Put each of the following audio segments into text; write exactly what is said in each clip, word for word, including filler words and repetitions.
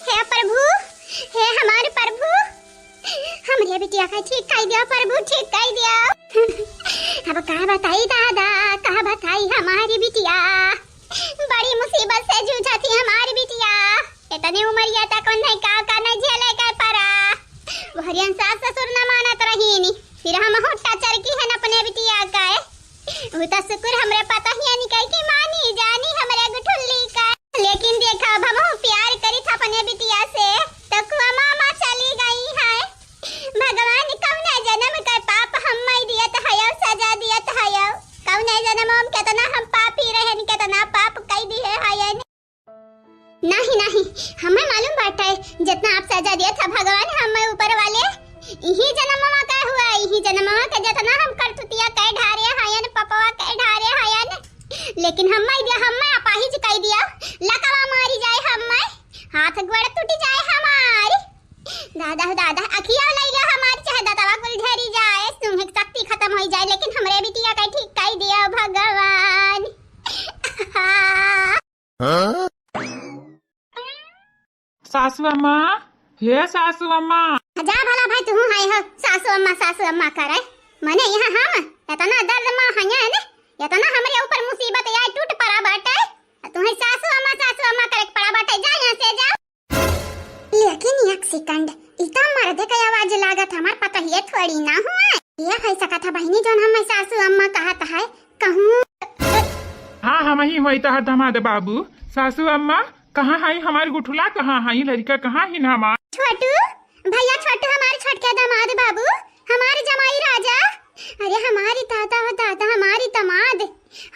हे प्रभु, हे हमारे प्रभु, हमरे बिटिया का ठीक कइ दिया प्रभु, ठीक कइ दिया। अब का बताई दादा, का बताई हमारी बिटिया, बड़ी मुसीबत से जूझा थी हमारी बिटिया। इतनी उमरिया तक उन्हें का का नहीं झेले के परा। वहरियन सास ससुर न मानत रहीनी, फिर हम हुट्टा चरकी हन अपने बिटिया का। वो तो शुक्र हमरे पता ही नहीं कही कि मानी जानी हमरे गुठुल्ली का। लेकिन देखा, अब हमहू प्यार करी था अपने बिटिया से, तो कुआ मामा चली गई है। भगवान कौने जन्म के पाप हम्मै दियत हयो, सजा दियत हयो। कौने जन्म में कितना हम पापी रहन, कितना पाप कई दिए हयन। नहीं, नहीं, हमें मालूम बाटे, जितना आप सजा दिए था भगवान हमें ऊपर वाले, यही जन्मवा का हुआ, यही जन्मवा का जितना हम करतुतिया कह ढारे हयन, पपवा कह ढारे हयन, लेकिन हमें दिया, हमें अपाहिज कह दिया, लकवा मारी जाए हमें, हाथ गोड़ टूट जाए हमारी। दादा हो दादा, अखिया लैला हमारी, चाहे दतवा कुल झरी जाए, सुंघे के शक्ति खत्म हो जाए, लेकिन हमरे बिटिया का ठीक कह दिया भगवान। हाँ? सासू अम्मा, हे सासू अम्मा। जा भला भाई, तू हाय हो, सासू अम्मा, सासू अम्मा करे। मने यहाँ हम इतना दर्द मा हया है ने, इतना हमरे ऊपर मुसीबत आए, टूट पड़ा बाटे, तू है सासू अम्मा, सासू अम्मा करे के पड़ा बाटे। जा यहाँ से, जा। लेकिन एक सेकंड, ई तो मर्दे के आवाज लागत, हमार पतोहिए थोड़ी ना हुआ। ये हो सकत है बहिनी, जौन हम सासू अम्मा कहत है, कहूँ। हाँ, हम ही होई तोहार दामाद बाबू। सासू अम्मा, कहाँ है हमार गुठुला, कहाँ है लड़का, कहाँ है हमार? छोटू भैया, छोटू हमार छोटके दामाद बाबू, हमार जमाई राजा। अरे हमारी दादा हो दादा, हमारी दामाद,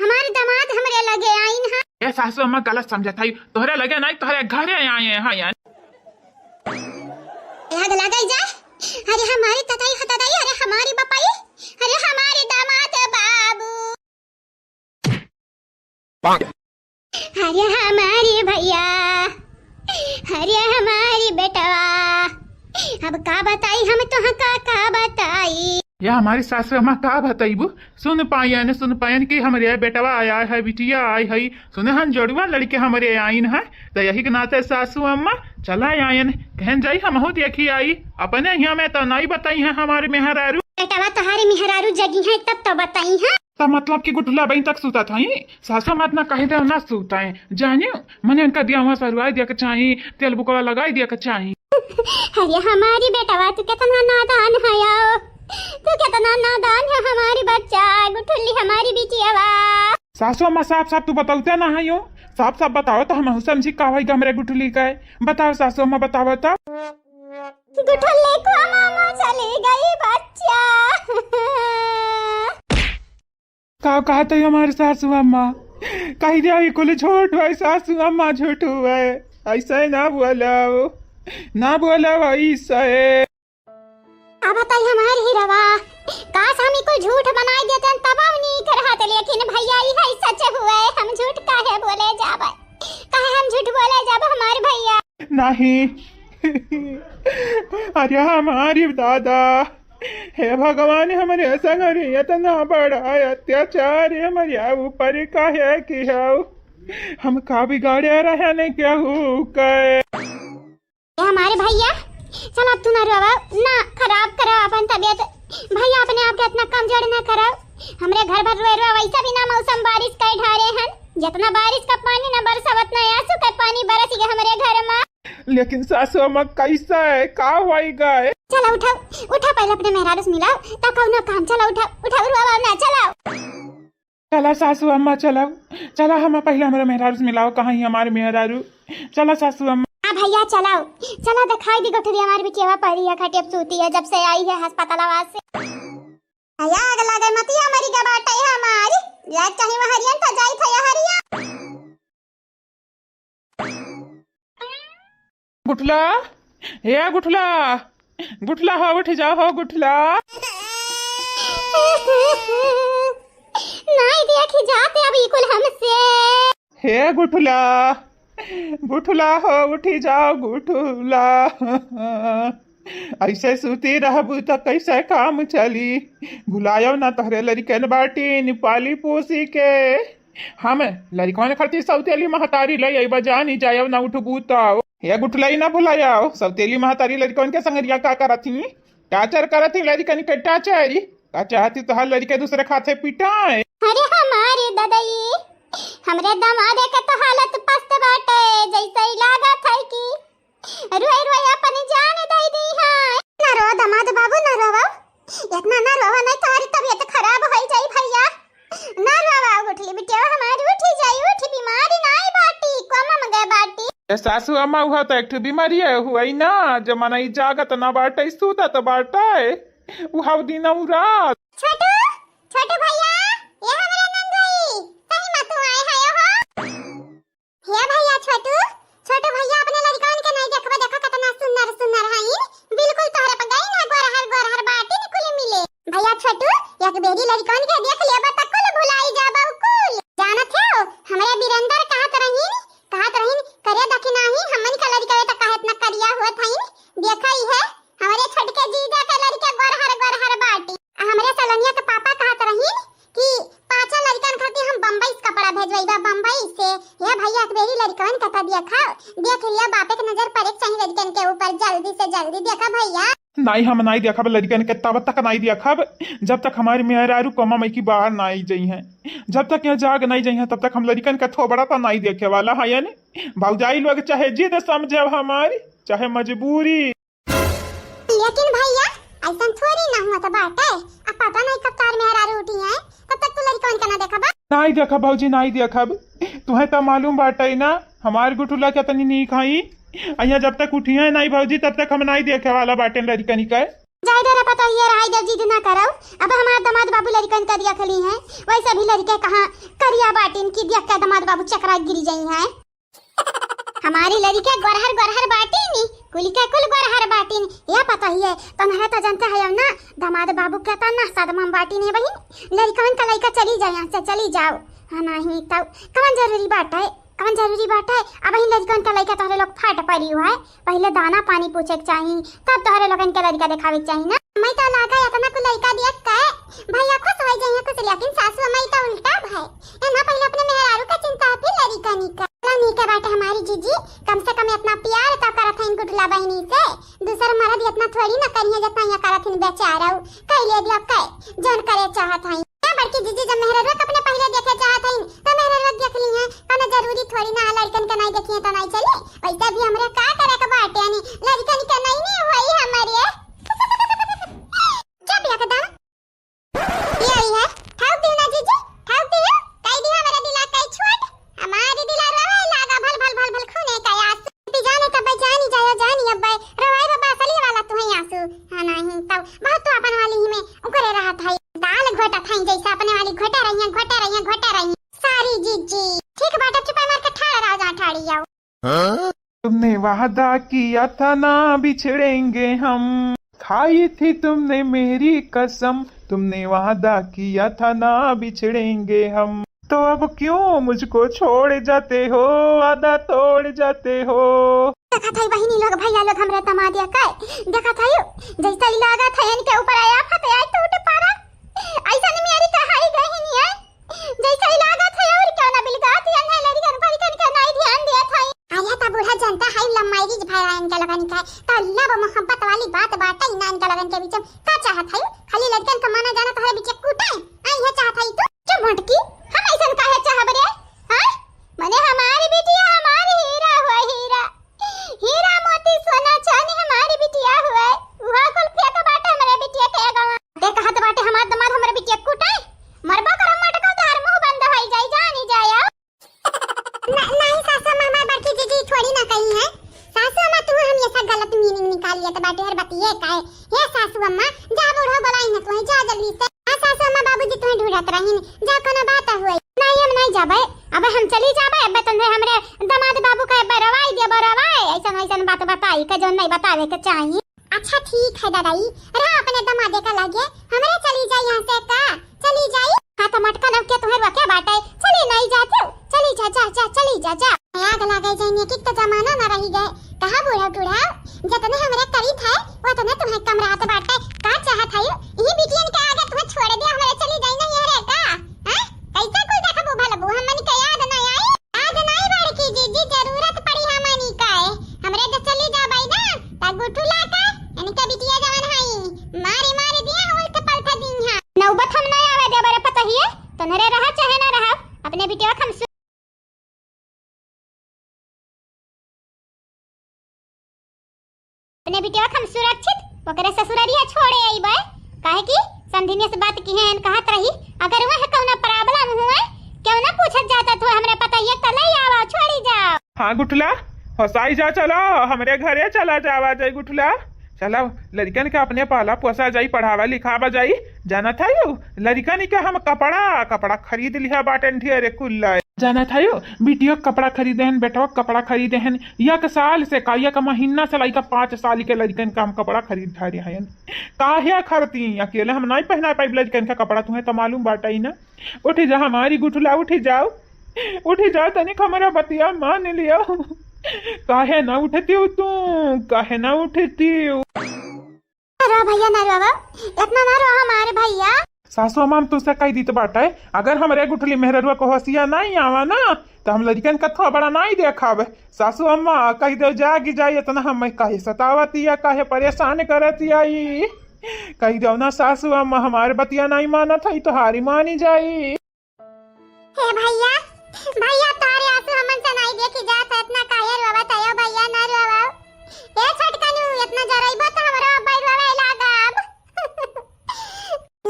हमारी दामाद हमरे लगे आइन है। ए सासू अम्मा, गलत समझत है, तोहरे लगे नहीं, तोहरे घरे आए हैं यार। आग लगे जा। अरे हमारी तताई हो तताई, अरे हमारी बपाई, अरे हमारे दामाद बाबू। अरे हमारी भैया, अरे हमारी बेटवा, अब का बताई हम तुहका, का बताई। या हमारी सासू अम्मा, का बताइबू? सुन पायन, सुन पायन कि हमरे बेटवा आया है, बिटिया आई है, सुने हन जोड़ुआ लड़के हमरे आइन है, तो यही के नाते सासू अम्मा चला आयन, कहन जाई हमहू देखी आई, अपने यहाँ में तो नहीं बताई है हमारे मेहरारू। बेटवा तोहारे मेहरारू जगी है तब तो बताई है। त मतलब कि गुठुला बहिन तक सुतत हई, सासू मात ना कहे दे ना सुताए। जानियो, मने उनका दिया हुआ सरुआई दिया के चाही, तेल बुकवा लगाई दिया के चाही। अरे हमारी बेटवा, तू कितना नादान हयो, तू कितना नादान है हमारी बच्चा, गुठुली हमारी बिटियावा। सासू अम्मा, साफ साफ तू बतौते ना हयो, साफ साफ बताओ तो हम समझी का होई हमरे गुठुली का है। बताओ सासू अम्मा, बताओ तो। गुठुल्ले को मामा चली गई बच्चा। का कहत है हमारी सासू अम्मा? कही दे, ई कुल झूठ है सासू अम्मा, झूठ है। ऐसे ना बोलाओ, ना बोलाओ ऐसे। अब बताई हमार हीरवा, काश हम ई कुल झूठ बनाई देते तब हम नीक रहत, लेकिन भैया ई है सच हुए, हम झूठ काहे बोले जाबे, काहे हम झूठ बोले जाबे हमार भैया? नहीं। अरे हमारी दादा, हे भगवान, हमरे संग अरे इतना बड़ा अत्याचार हमरे ऊपर काहे किहउ? हम का बिगाड़े रहन केहू के? ए हमारे भैया, चल अब तू ना रोवा, ना खराब करा अपन तबीयत। भैया अपने आप के इतना कमजोर ना करा। हमरे घर भर रोए रोए, वैसा भी ना मौसम बारिश कई ढारे हन। जितना बारिश का पानी ना बरसा, उतना आंसू का पानी बरस गया हमरे घर में। लेकिन सासू अम्मा कैसा है, का होई गए? चला उठाओ, उठा पहले अपने मेहरारू से मिलाओ, तब कौनो काम। चला उठा, उठा, रोवा ना, चला। चला सासू अम्मा, चला, चला हम पहले हमारे मेहरारू से मिलाओ, कहाँ ही हमारे मेहरारू? चला सासू अम्मा। हाँ भैया चलाओ, चला दिखाई दी गुठली हमारी बिटिया पड़ी है, खटिया पे सूती है जब से आई है अस्पतालवा से। भैया आग लगे मतिया मरी के बाटे हमारी, लाज कहीं वहरियन तो जाई था हरिया। गुठला, हे गुठला, गुठला हो, उठ जाओ हो गुठला। नहीं देखी जाते अब ई कुल हमसे। हे गुठला, गुठला हो, उठी जाओ गुठला। ऐसे सूती रहबू त कैसे काम चली? भुलायो ना तोहरे लड़कन बाटी पाली पोसी के। हम लड़कवन खातिर सौतेली महतारी ले अइबा, जानी जायो ना उठबू त। या गुठलाई ना भुलाया हो, सब तेली महतारी लड़कन के संगरिया का करत ही? टाचर करत ही लड़कन के टाचर। का चाहती तोहार लड़के दूसरे खाते पिटाए? अरे हमारे ददाई, हमरे दामाद के तो हालत पस्त बाटे, जैसे ही लागत है कि रोए रोए अपन जान दे दी है। ना रो दामाद बाबू, ना रो बाबू, इतना ना रोवा, नहीं तोहरी तबीयत खराब हो जाई भैया। ना रोवा, उठली बिटिया हमारी, उठी जाई, उठी, बीमारी नाई बाटी, कोमा में गए बाटी। ए सासू अम्मा, उहा तो एक ठो बीमारी है हुई ना, जमाना ई जागत ना बाटे, सूतत बाटे, उहा दिन उ रात। छोटू, छोटू भैया, ये हमारे नंदोई, सही में तू आए है हो। हे भैया छोटू, छोटू भैया अपने लड़कन के नहीं देखबे, देखो कितना सुंदर सुंदर हईन, बिल्कुल तोहरे पर गई ना, गोरहर गोरहर बाटिन कुल मिले। भैया छोटू, एक बेरी लड़कन के देख लेबा त कुल भुलाई जाबा कुल। जानत हो, हमरे बीरेंद्र कहत रहीन, कहत रहीन, करे देखी नाही, हमन का लड़का त काहे इतना करिया होत हईन, देखा ही है, हमरे छोटके जीजा के लड़के गोरहर गोरहर बाटी। आ हमरे सलोनिया के पापा कहत रहीन कि पाँचों लड़कन खातिर हम बम्बई से कपड़ा भेजवाइबा, बम्बई से। हे भैया, एक बेरी लड़कन के त देखा, देख लिया, बापे के नजर पड़े के चाही लड़कन के ऊपर, जल्दी से जल्दी देखा भैया। नाई, हम नाई देखब लड़कन के, तब तक नाई देखब जब तक हमारी मेहरारू कोमा मई की बाहर नाई जई हैं, जब तक यहाँ जाग नाई जई हैं, तब तक हम लड़कन के थोबड़ा तो नाई देखे वाला है ने। भौजाई लोग चाहे जिद समझे हमारी, चाहे मजबूरी। लेकिन भैया, ऐसन थोड़ी ना हुआ तो बाटे। अब पता नहीं कब तार मेहरारू उठी है, तब तक तू लड़कन के ना देखबा। नाई देखब भौजी, नाई देखब। तुहे तो मालूम बाटे ना, हमार गुठुला कितनी नीक हई। अइया जब तक उठी है नाई भौजी, तब तक हम नाई देखे वाला बाटे लड़कनी के। जाए दे रे पतोहिया, रहाई दे, जिद ना करौ। अब हमार दामाद बाबू लड़कन के देख ली हैं, वैसे भी लड़के कहाँ करिया बाटिन की देख के दामाद बाबू चकरा गिर जाई हैं। हमारी लड़के गोरहर गोरहर बाटिन, कुल के कुल गोरहर बाटिन। या पतोहिया, तुम्हारा तो जानते है ना, दामाद बाबू के तो ना सदमा बाटिन है बहिन। लड़कन का लड़का चली जाए यहाँ से, चली जाओ। हाँ, नहीं तो कौन जरूरी बाटे, कौन जरूरी बाटे? अब ही लड़कन का लड़का तोहरे लोग फाट पड़ी हुआ है। पहिले दाना पानी पूछे के चाही, तब तोहरे लोगन के लड़का देखावे के चाही ना। मैं तो लागा इतना कुल लड़का देख के भैया खुश हो जाइए, खुश, लेकिन सासू अम्मा ई तो उल्टा भय। इन्हें पहिले अपने मेहरारू का चिंता है, फिर लड़कनी का। चला नीके बाटे हमारी जीजी, कम से कम इतना प्यार तो करत हईन गुठला बहिनी से। दूसर मर्द इतना थोड़ी ना करिए जितना यहाँ करत हईन बेचारा। कह ले दिया कह, जौन करे चाहत हईन। ए बड़की जीजी, जब मेहररुआ के अपने पहिले देखे चाहत हईन, त मेहररुआ देख ली हैं। कौनो जरूरी थोड़ी ना है लड़कन के नाई देखिए तो नाई चली। वैसे भी हमरे का करे के बाटे, यानी लड़कन के नाई नहीं होई हमरे। चुप एकदम। यही है, ठोक दी ना जीजी, ठोक दी। कह दी हमरे दिला कई छोट, हमारी दिला रोवे लागा भल भल भल भल खूने का आंसू। पी जाने तब जानी जायो जानी अब्बे, रोवाई बाबा असली वाला तू है आंसू। हाँ नहीं तब बहुत तो अपन वाली ही में उकरे रहत है। दाल घोटत है जैसे अपने वाली घोटे रही है, घोटे रही है, घोटे रही है। सारी जीजी। ठीक बाटे, चुपाई मार के ठाड़ रहो जहाँ ठाड़ी जाओ। हाँ? तुमने वादा किया था ना बिछड़ेंगे हम, खाई थी तुमने मेरी कसम, तुमने वादा किया था ना बिछड़ेंगे हम, तो अब क्यों मुझको छोड़ जाते हो, वादा तोड़ जाते हो। देखत है बहिनी लोग, भैया लोग, हमरे दमादिया का देखत है, जैसे ही लागत है इनके ऊपर आया फते आई टूट पड़ा। ऐसा नहीं मेरी कहाई गई नहीं है, जैसे ही लागत है और क्या ना बिलगात या नहीं लड़कन फड़कन के नहीं ध्यान दिया था। अरे ता बूढ़ा जनता है लम्माई रीज भाई इनके लोगन का, तो love मोहब्बत वाली बात बाटे ना इनके लोगन के बीच में। का चाहत है? खाली लड़कन का माना जाना तोहरे बीच कूटे? आई है चाहत है तू? चुप मोटकी, हम ऐसन काहे चाहब रे? हाँ? मने हमारी बिटिया हमारी हीरा हुआ हीरा। हीरा मोती सोना चांदी हमारी बिटिया हुआ। उहा कुल फेंक बाटे हमरे बिटिया के गवा। ते कहत बाटे हमार दमाद हमरे बिटिया कूटे। मरबा करम मटका तोहार मुंह बंद होई जाई, जानी जाया। न-, नहीं सासू अम्मा, हमार बड़की जीजी थोड़ी ना कही है। सासू अम्मा, तू हमेशा गलत meaning निकाल लिया तो बाटे हर बतिये का है। हे सासू अम्मा, जा बूढ़ो बोलाई न तुम्हें, जा जल्दी से। हाँ सासू अम्मा, बाबूजी तुम्हें ढूंढत रहीन, जा कोनो बात हुए। नहीं, हम नहीं जाबे, अब हम चली जाबे, अब तुमने हमरे दामाद बाबू का अब रवाई देबो, रवाई, ऐसन ऐसन बात बताई के जो नहीं बतावे के चाहिए। अच्छा ठीक है दादाई, रहा अपने दमादे का लगे, हमरे चली जाई यहाँ से का, चली जाई। हाँ तो मटका लौके तुम्हें रोके बाटे, चली नहीं जाती हो, चली जा, जा, जा, चली जा, जा। आग लागे जाइने की तो जमाना ना रही गए, कहा बूढ़ा टूढ़ा, जितने हमरे करीब है, उतने तुम्हें कम रहत बाटे, का चाहत है? यही बिटियन के आगे तुम्हें छोड़ दिया, हमरे चली जाई नहीं है रे का? हैं? कैसे कोई देखबू भलबू, हमन के याद नहीं आई? याद नहीं बड़की जीजी, जरूरत पड़ी हमनी का है, हमरे ने बिटिया हम सुरक्षित ओकरे ससुररिया छोड़े अइबे, काहे कि समधिनिया से बात किहे हन, कहत रही, अगर वह कौनो problem हुए, केहू ना पूछत जात हुए, हमरे पतोहिया के तो ले आवा, छोड़ी जाओ। हाँ गुठला, होसाई जा, चलो, हमरे घरे चला जावा जाई गुठला। चलो, लड़िकन के अपने पाला पोसा जाई, पढ़ावा लिखावा जाई। जानत हयू, लड़िकन के हम कपड़ा, कपड़ा खरीद लिहा बाटेन ढेरे कुल्ला। जानत हयू, बिटियो के कपड़ा खरीदे हन, बेटवा के कपड़ा खरीदे हन। एक साल से का, एक महीना से लइका पाँच साल के लड़िकन का हम कपड़ा खरीद धरे हन। काहे खरती, अकेले हम नाई पहना पाइब लड़िकन का कपड़ा, तुहें तो मालूम बाटइ ना। उठी जा हमारी गुठला, उठी जाओ, उठी जाओ, तनिक हमरा बतिया मान लियो। काहे ना उठतियो तू, काहे ना उठतियो? ना रो भइया, ना रो, इतना ना रो हमारे भइया। सासू अम्मा, हम तुसे कहि दीत बाटे, अगर हमरे गुठली मेहररुआ को होसिया नाई आवा ना, त हम लड़िकन का थोबड़ा नाई देखब। सासू अम्मा, कहि देउ जागि जाई, इतना हम काहे सतावतिया, काहे परेशान करतिया ई? कहि देउ ना सासू अम्मा, हमारे बतिया नाई मानत हई, तोहारी मानी जाई। हे भइया, भइया, तोहरे आंसू हमन से नाई देखी जात है, इतना काहे रोवत हयो भइया, ना रोवो। ए छोटकनू, इतना जरइबो त हमरो अब्बा रोवे लागब।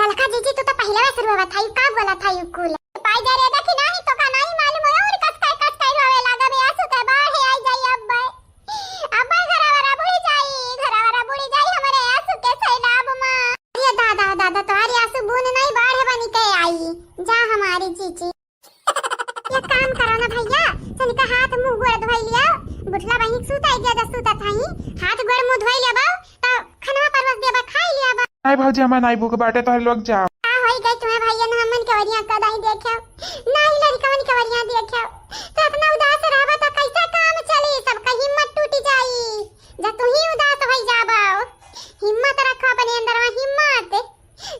ललका जीजी, तू तो पहिले से रोवत हई, का बोलत हई उ कुल? पाई जा रे, देखी नाही तो का नाही मालूम हो, और कस काय, कस काय रोवे लागब, ए आंसू के बाढ़ आई जाई अब्बा। अब्बा घरवा बुड़ी जाई, घरवा बुड़ी जाई हमरे आंसू के सैलाब मा। अरे दादा, दादा, तोहरी आंसू बूंद नहीं बाढ़े बनी के आई। जा हमारी जीजी। एक काम करो ना भइया, तनिका हाथ मुंह गोड़ धोई लिया। गुठला बहिनी के सूत आई गया, जब सूतत हई, हाथ गोड़ मुंह धोई लेबो, तो खनवा परवस देबा, खाई लेबा। नहीं भौजी, हमें नहीं भूख बाटे, तोहरे लोग जाओ। का होई गई तुम्हें भइया, ना हमन के वरिया कदाई देखे, ना ही लड़िकवन के वरिया देखे। तो इतना उदास रहबा तो कैसे काम चली, सबका हिम्मत टूट जाई। जब तू ही उदास होई जाबो, हिम्मत रखो अपने अंदर में, हिम्मत।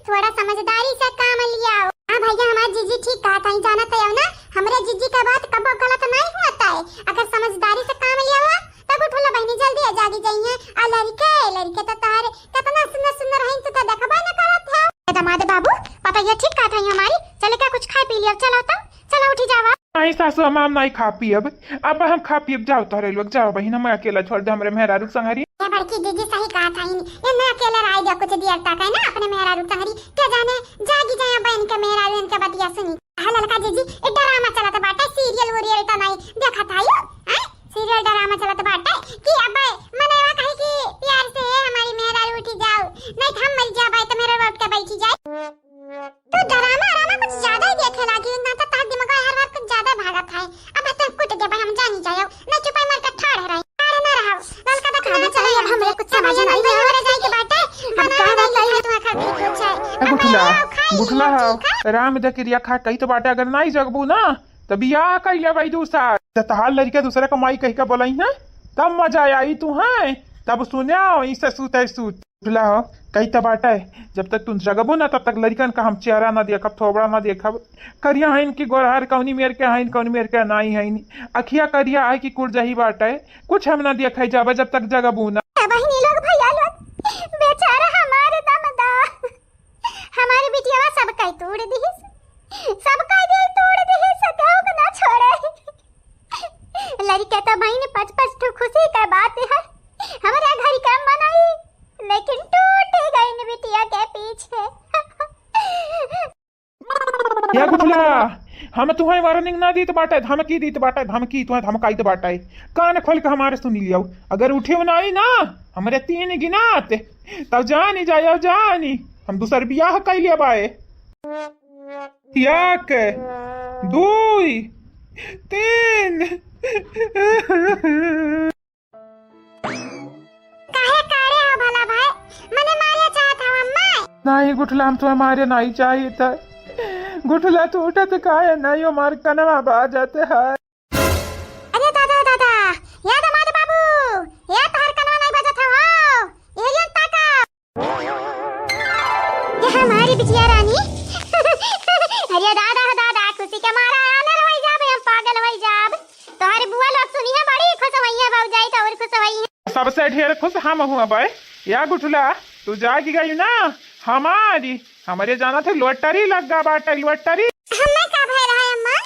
थोड़ा समझदारी से काम लियाओ। हाँ भइया, हमार जीजी ठीक कहत हई, जानत हयो ना, हमरे जीजी के बात कबो गलत नहीं होत है। अगर समझदारी से काम लियाओ, तब उठोला बहिनी जल्दी आ जागी जइहें। आ लड़िके, लड़िके तो तोहरे कितना सुंदर सुंदर हईन, तू तो देखबे न करत है। ए दामाद बाबू, पतोहिया ठीक कहत हई हमारी, चले का कुछ खाए पी लिया, चलो तो। चलो उठी जावा। नहीं सासू अम्मा, हम नहीं खा पियब। अब हम खा पियब, जाओ तोहरे लोग, जाओ बहिन, हम अकेला छोड़ दे हमरे मेहरारू संगरी। ए बड़की जीजी सही कहत हईन, इन्हें अकेले रह दे कुछ देर तक, है ना, अपने मेहरारू संगरी, क्या जाने जागी जाए बहन के मेहरारू इनके बतिया सुनी। हाँ ललका जीजी, एक ड्रामा चलत बाटे, serial उरियल तो नहीं देखत हई, हैं? Serial ड्रामा चलत बाटे कि अब मनवा कहे कि प्यार से हमारी मेहरारू उठी जाओ, नहीं तो हम मर जाबे तो मेरा उठ के बैठी जाए। तू ड्रामा, ड्रामा कुछ ज्यादा ही देखे लागी, ना तो तोहर दिमाग हर बार कुछ ज्यादा भागत है। अब तो कुट देबे हम, जानी जायो, ना चुपाई मार के ठाड़ रही, ठाड़ ना रहो। ललका देखा ना चले, अब हमरे कुछ समझ नहीं आवे। हमरे जाए के बाटे, अब का बात है? तुम्हारे खातिर कुछ है। ए गुठला, गुठला हो, राम दे किरिया खा कही तो बाटे, अगर नहीं जगबू ना, तो बियाह कर ले भाई दूसरा। तो तहार लड़के दूसरे को माई कही के बोलाई है, तब मजा आई तू है, तब सुने इसे सूते सूत। गुठला हो, कही तो बाटे, जब तक तू जगबू ना, तब तक लड़कन का हम चेहरा ना देखब, थोबड़ा ना देखब। करिया हईन कि गोरहर, कौनी मेर के हईन, कौनी मेर के नाई हईन। अखिया करिया है कि कुरजही बाटे, कुछ हम ना देखे जाबे, जब तक जगबू ना। ए बहिनी लोग, भैया लोग, बेचारा हमारे दमदा, हमारे बिटियावा सब कई तोड़ दिहिस, सब कई दिल तोड़ दिहिस, केहू के ना छोड़े। लड़के तो बहिन पच पच ठो खुशी के बात है, हमारे घर का मनाई, लेकिन टूट गई न बिटिया के पीछे। या गुठला, हम तुहें warning ना दीत बाटे, धमकी दीत बाटे, धमकी, तुहें धमकाइत बाटे। कान खोल के हमारे सुनी लियो, अगर उठे ना आई ना हमरे तीन गिनात, तब जानी जायो, जानी हम दूसर बियाह कैले बाए। एक, दुई, तीन। काहे काढ़े हो भला भाई? मने मारे चाहत हो अम्मा? नहीं गुठला, हम तुम्हें मारे नहीं चाहिए था। गुठला, तू उठत काहे नहीं हो? मार कनवा बाजत है। अरे दादा, दादा, या दामाद बाबू, या तोहर कनवा नहीं बजत हो, हो? ये ताका। ये हमारी बिटिया रानी। अरे दादा, दादा, खुशी के मारा आनर होई जाब, हम पागल होई जाब। तोहरे बुआ लोग सुनी है, बड़ी खुश होई है भौजाई, तो और खुश होई है। सबसे ढेर खुश हम हुआ बे। या गुठला, तू जागी गई ना, हमारी, हमरे जाना थे lottery लग गा बाटे, lottery। हमें का भय रहा है अम्मा?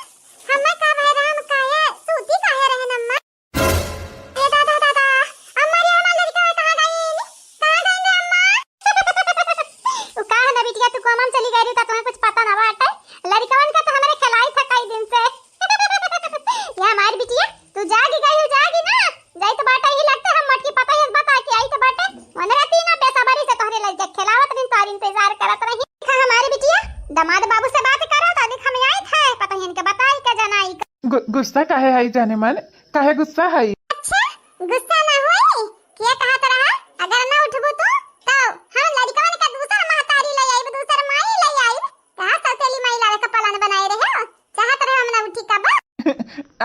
हमें का भय रहा, हम काहे सूती काहे रहन अम्मा? ए दादा, दादा, अम्मा रे, हमार लड़का कहाँ गई? गुस्सा काहे है जाने मन, काहे गुस्सा है? अच्छा, गुस्सा ना होई? के कहत रहा, अगर ना उठबू तू, तो हम लड़कवन का दूसर महतारी ले आइब, दूसर माई ले आइब। कहाँ सौतेली माई लावे का plan बनाए रहे हो? चाहत रहे हम ना उठी का बा?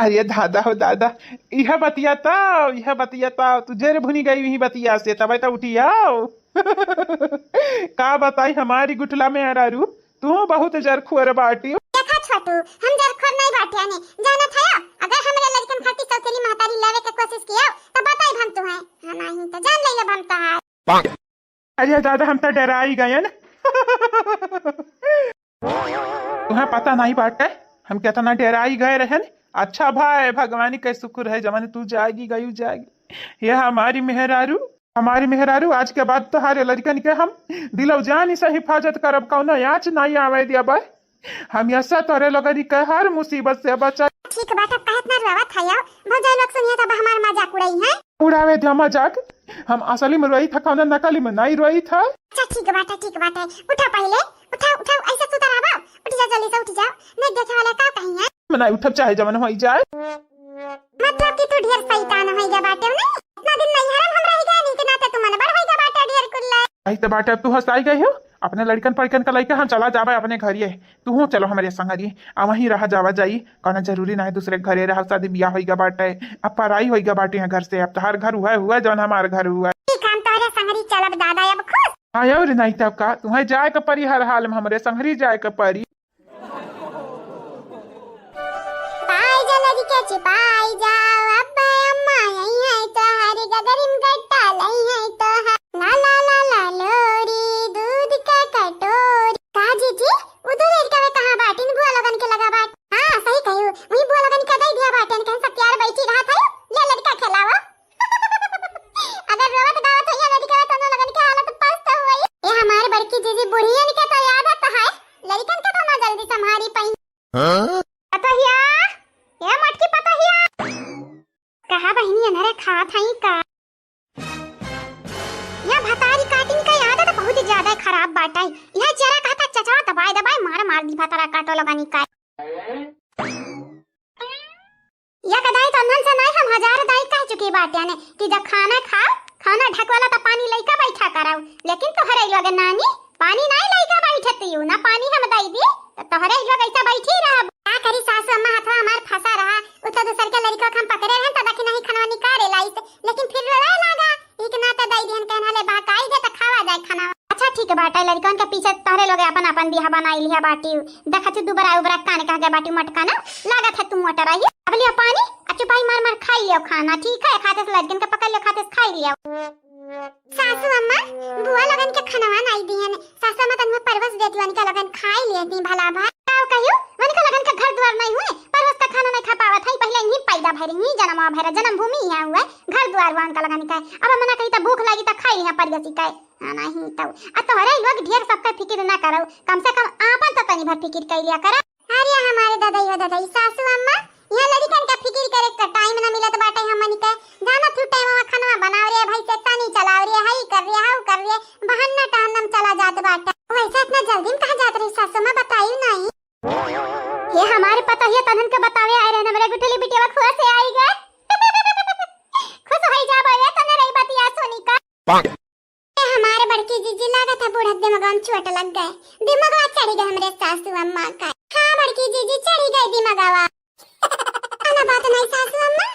अरे दादा हो दादा, यह बतिया तो, यह बतिया तो तू जेर भुनी गई वही बतिया से, तबे तो उठी आओ। का बताई हमारी गुठला मेहरारू, तू बहुत जरखुअर बाटी। देखा छोटू, हम जरखुअर नहीं बाटिया ने, जानत है, अगर हमरे लड़कन खातिर सौतेली महतारी लावे के कोशिश किया, तो बताई हम तुम्हें। हाँ, नहीं तो जान ले हम तो है। अरे दादा, हम तो डराई गयन। तुम्हें पता नहीं बाटे, हम कितना डराई गए रहन। अच्छा भाई, भगवान के शुक्र है, जवन तू जागी गयू जागी। ये हमारी मेहरारू, हमारी मेहरारू, आज के बाद तोहारे लड़कन के हम दिलो जान से हिफाजत करब, कौनो आँच नहीं आवे दिया बा। हमेशा तोरे लोगन के हर मुसीबत से बचा। ठीक बात, अब काहे इतना रोवत है यार? भौजाई लोग सुनिए तब हमार मजाक उड़ाई है। उड़ावे दिया मजाक, हम असली में रोई था, कौनो नकली में नहीं रोई था। अच्छा ठीक बात है, ठीक बात है, उठा पहले, उठा, उठा, ऐसे सुता रहा, उठ जा जल्दी से, उठ जा, नहीं देखे वाले का कहीं है। मैं नहीं उठब, चाहे जवन होई जाए। मतलब कि तू ढेर शैतान होई गया बाटे, नहीं? इतना दिन नैहर में हम रह गए, नहीं के नाते तू मन बड़ होई गया बाटे ढेर कुल्ला। आई तो बाटे, अब तू हंसाई गई हो, अपने लड़कन पड़कन का लइके हम चला जाबे अपने घरिए, तू हूँ चलो हमरे संगरी, आ वहीं रह जावा जाई, कौनो जरूरी ना है दूसरे घरे रह, शादी बियाह होई गया बाटे, अब पराई होई गया बाटे यहाँ घर से, अब तोहार घर हुआ हुआ जौन हमार घर हुआ। ठीक, हम तोहरे संगरी चलब दादा, अब खुश। हाँ और नहीं तब का, तुम्हें जाए के परी हर हाल में, हमरे संगरी जाए के परी। पाई जा लड़के छिपाई जा, अब्बा अम्मा यही है तोहार, गगरिन गट्टा लई है तोहार। ला ला ला ला लोरी, दूध का कटोरी। का जीजी, उ दो लड़का वे कहाँ बाटिन? बुआ लोगन के लगा बाट। हाँ, सही कहियो, वही बुआ लोगन के दे दिया बाटिन, कहन सब प्यार बैठी रहा था, ले लड़का खेलावा। अगर रोवत गावत होइया लड़का वे, तनो लोगन के हालत पस्त होई। ए हमार बड़की जीजी, बुढ़ियन के तो आदत है, लड़कन के तो ना जल्दी संभारी पाई। हाँ? पतोहिया, ए मोटकी पतोहिया। कहा बहिनी, अन्हरे खात हई का? या भतारी काटिन का आदत बहुत ही ज्यादा खराब बाटे। यह जरा कहता चचवा दबाए दबाए मार मार दी भतारा काटो लगानी का। या कदाई तो नन से नहीं हम हजार दाई कह चुकी बाटे ने कि जब खाना खाओ, खाना ढकवाला तो पानी लइका बैठा कराओ, लेकिन तोहरे लोगे नानी पानी नहीं लइका बैठे तियू, ना पानी हम दई दी, तो तोहरे लोग ऐसा बैठी रहब। का करी सासू अम्मा, हथवा हमार फंसा रहा, उ तो दूसर के लड़का के हम पकड़े रहन, तब कि नहीं खनवा निकाले लाइस, लेकिन फिर रोए लागा, एक ना तो दई दिहन, कहना ले बहकाई दे तो खावा जाए खाना। अच्छा ठीक बाटे, लड़कन के पीछे तोहरे लोग अपन अपन बियाह बनाई लिया बाटी, देखा छु दुबरा उबरा कान कह के बाटी मटका ना, लागत है तू मोटा रही। अब लिया पानी, आ चुपाई मार मार खाई लियो खाना, ठीक है, खाते से लड़कन के पकड़ लियो, खाते से खाई लियो। सासू अम्मा, बुआ लोगन के खनवा नाई दिहन। सासू अम्मा, तनवा परवस देती, उनका लोगन खाई लेती भला भा। का कहियो, उनका लोगन का घर द्वार नहीं हुए, परवस का खाना नहीं खा पावत है, पहले यहीं पैदा भरी, यहीं जन्म भरा, जन्मभूमि यहाँ हुआ, घर द्वार हुआ उनका लोगन का। अब मना कही तो भूख लगी तो खाई लिया परवसी का। हाँ, नहीं तो। आ तोहरे लोग ढेर सबका फिकिर ना करो, कम से कम आपन तो तनी भर फिकिर कर लिया करो। अरे हमारे ददई हो ददई, सासू अम्मा, यहाँ लड़कन का फिकिर करे का टाइम ना मिलत बाटे हमन के। जाना तू टाइम में खाना बनाव रे, भाई से तनी चलाव रे, हई कर रे, हाउ कर रे, बहाना टहनम चला जात बाटे। वैसे इतना जल्दी में कहाँ जात रही सासू अम्मा, बताई नहीं। ये हमारे पतोहिया तनन के बतावे आए रहे, हमरे गुठली बिटिया खुआ से आई गए। खुश होई जाबो ये तने रही बतिया सुनी का। ए, हमारे बड़की जीजी, लागत है बूढ़ा दिमागवा में चोट लग गए, दिमागवा चढ़ी गए हमरे सासू अम्मा का। हाँ बड़की जीजी, चढ़ी गए दिमागवा। अना बात नहीं सासू अम्मा,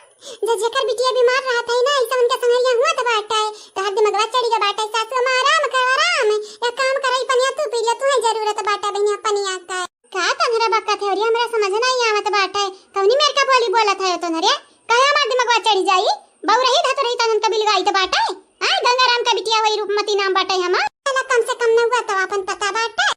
जे जेकर बिटिया बीमार रहत है ना, ऐसा उनके संगरिया हुआ तो बाटे, तो हर दिमागवा चढ़ी गए बाटे। सासू अम्मा आराम करो, आराम, एक काम करो, ई पनिया तू पी लियो, तुम्हें जरूरत बाटे बहनिया पनिया का। का तोहरे बकत है, अउरी हमरा समझ नहीं आवत बाटे, कौनी मेर का बोली बोलत है तोहरे? काहे हमार दिमागवा चढ़ी जाई? बउरही धतुरही तनन का बिलगाई तो बाटे, हाँ, गंगाराम का बिटिया वही रूपमती नाम बाटे हमार। चला कम से कम न हुआ तो अपन पता बाटे।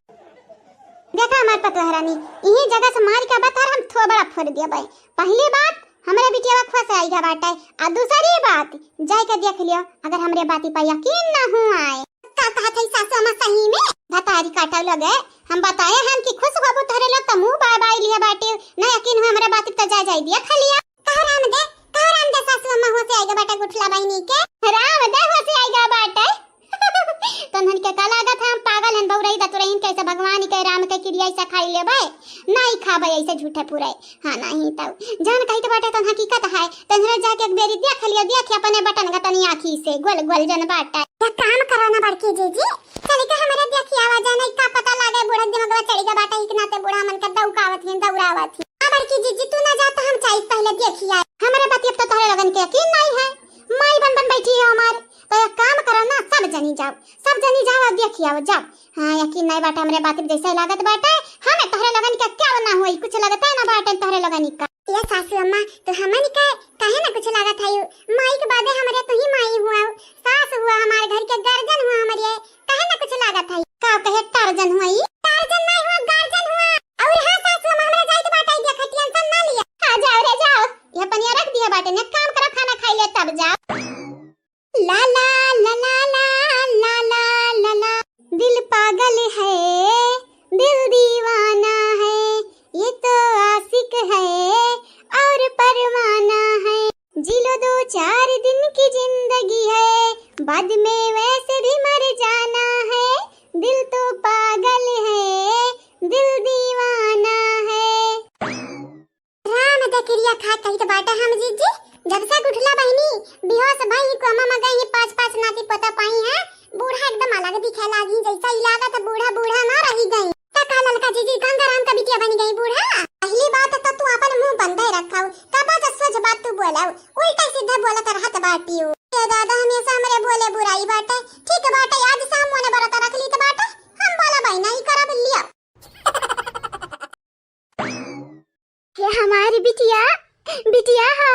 देखा हमार पतोहरानी, इही जगह से मार के बता हम थोबड़ा फोड़ दिया भाई। पहली बात, हमरे बिटिया खुआ से आई गया बाटे, आ दूसरी बात, जाए के देख लियो, अगर हमरे बाती पर यकीन ना हुआ है। का कहत है सासू अम्मा सही में? भतारी काटव लगे, हम बताए हम कि खुश होबो तोहरे लोग त मुंह बाय बाय लिए बाटे, ना यकीन हो हमरे बात त जा जाई दिया खा लिया। कहो राम दे, कहो राम दे सासू अम्मा हो से आएगा बेटा गुठला बहिनी के। राम दे हो से आएगा बाटे। तनहन के का लागत है हम पागल हन बउरही दतुरहीन कैसे भगवान के राम के किरिया ऐसा खाई लेबे। नाई खाबे ऐसे झूठे पूरे। हाँ, नाहीं तउ। जउन कहित बाटे तउन हकीकत है। तोहरे जाके एक बेरी देख लियो, देख अपने बटन का तनी आँखी से, गोल गोल जउन बाटे। एक काम करो ना बड़की जीजी, चली के हमरे देखी आवा जाए, नाहीं का पता लागे बूढ़ा दिमागवा चढ़ी गा बाटे, एक नाते बूढ़ा मन के दौकावत ही, दौड़ावत ही। आ बड़की जीजी, तू ना जा तो हम चाही पहले देखी आए। हमरे बतिया तो तोहरे लोगन के यकीन नाहीं है, माई बन बन बैठी है हमार। तो एक काम करो ना, सब जनी जाओ, सब जनी जाओ और देखी आओ, जाओ। हाँ, यकीन नाहीं बाटे हमरे बात पे, जैसे लागत बाटे हमें तोहरे लोगन के क्या ना होई, कुछ लगता है ना बाटे तोहरे लोगन का। ये सासू अम्मा, तो हमन के काहे ना कुछ लागत है, माई के बादे हमरे तू ही माई हुआ, सास हुआ, हमारे घर के गार्जियन हुआ, हमरे काहे ना कुछ लागत है। का कहे टार्जन हुआ ई? टार्जन नाहीं हुआ, गार्जियन हुआ। और हाँ सासू अम्मा, हमरा जाए के बाटे, देखा टेंशन ना लिया। हाँ, जाओ रे जाओ, ये पनिया रख दिया बाटे, ने काम करो, खाना खाई ले तब जाओ। ला ला ला ला ला ला ला ला ला। दिल पागल है, दिल दीवाना है, ये तो आशिक है और परवाना है। जी लो दो चार दिन की जिंदगी है, बाद में वैसे भी मर जाना है। दिल तो पागल है, दिल दीवाना है। राम दे किरिया खा कहित बाटे हम जीजी, जब से गुठला बहिनी बिहोश भई कोमा में गई, पाँच पाँच नाती पोता पाई है, बूढ़ा एकदम अलग दिखे लागी, जैसा ही लागत बूढ़ा बूढ़ा ना रही गई। त का ललका जीजी गंगाराम का बिटिया बनी गई बूढ़ा? पहली बात तो तू अपन मुंह बंदे रखाऊ, कबा का सोझ बात तू बोलाऊ, उल्टा सीधा बोलत रहत बाटियो। ए दादा, हमेशा हमरे बोले बुराई बाटे, ठीक बाटे, आज सामने बरत रख ली त बाटे, हम बोला भाई नहीं करब लिया। हे हमारी बिटिया, बिटिया हो,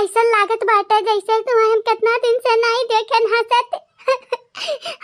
ऐसा लागत बाटे जैसे तुम्हें हम कितना दिन से नहीं देखे हंसत।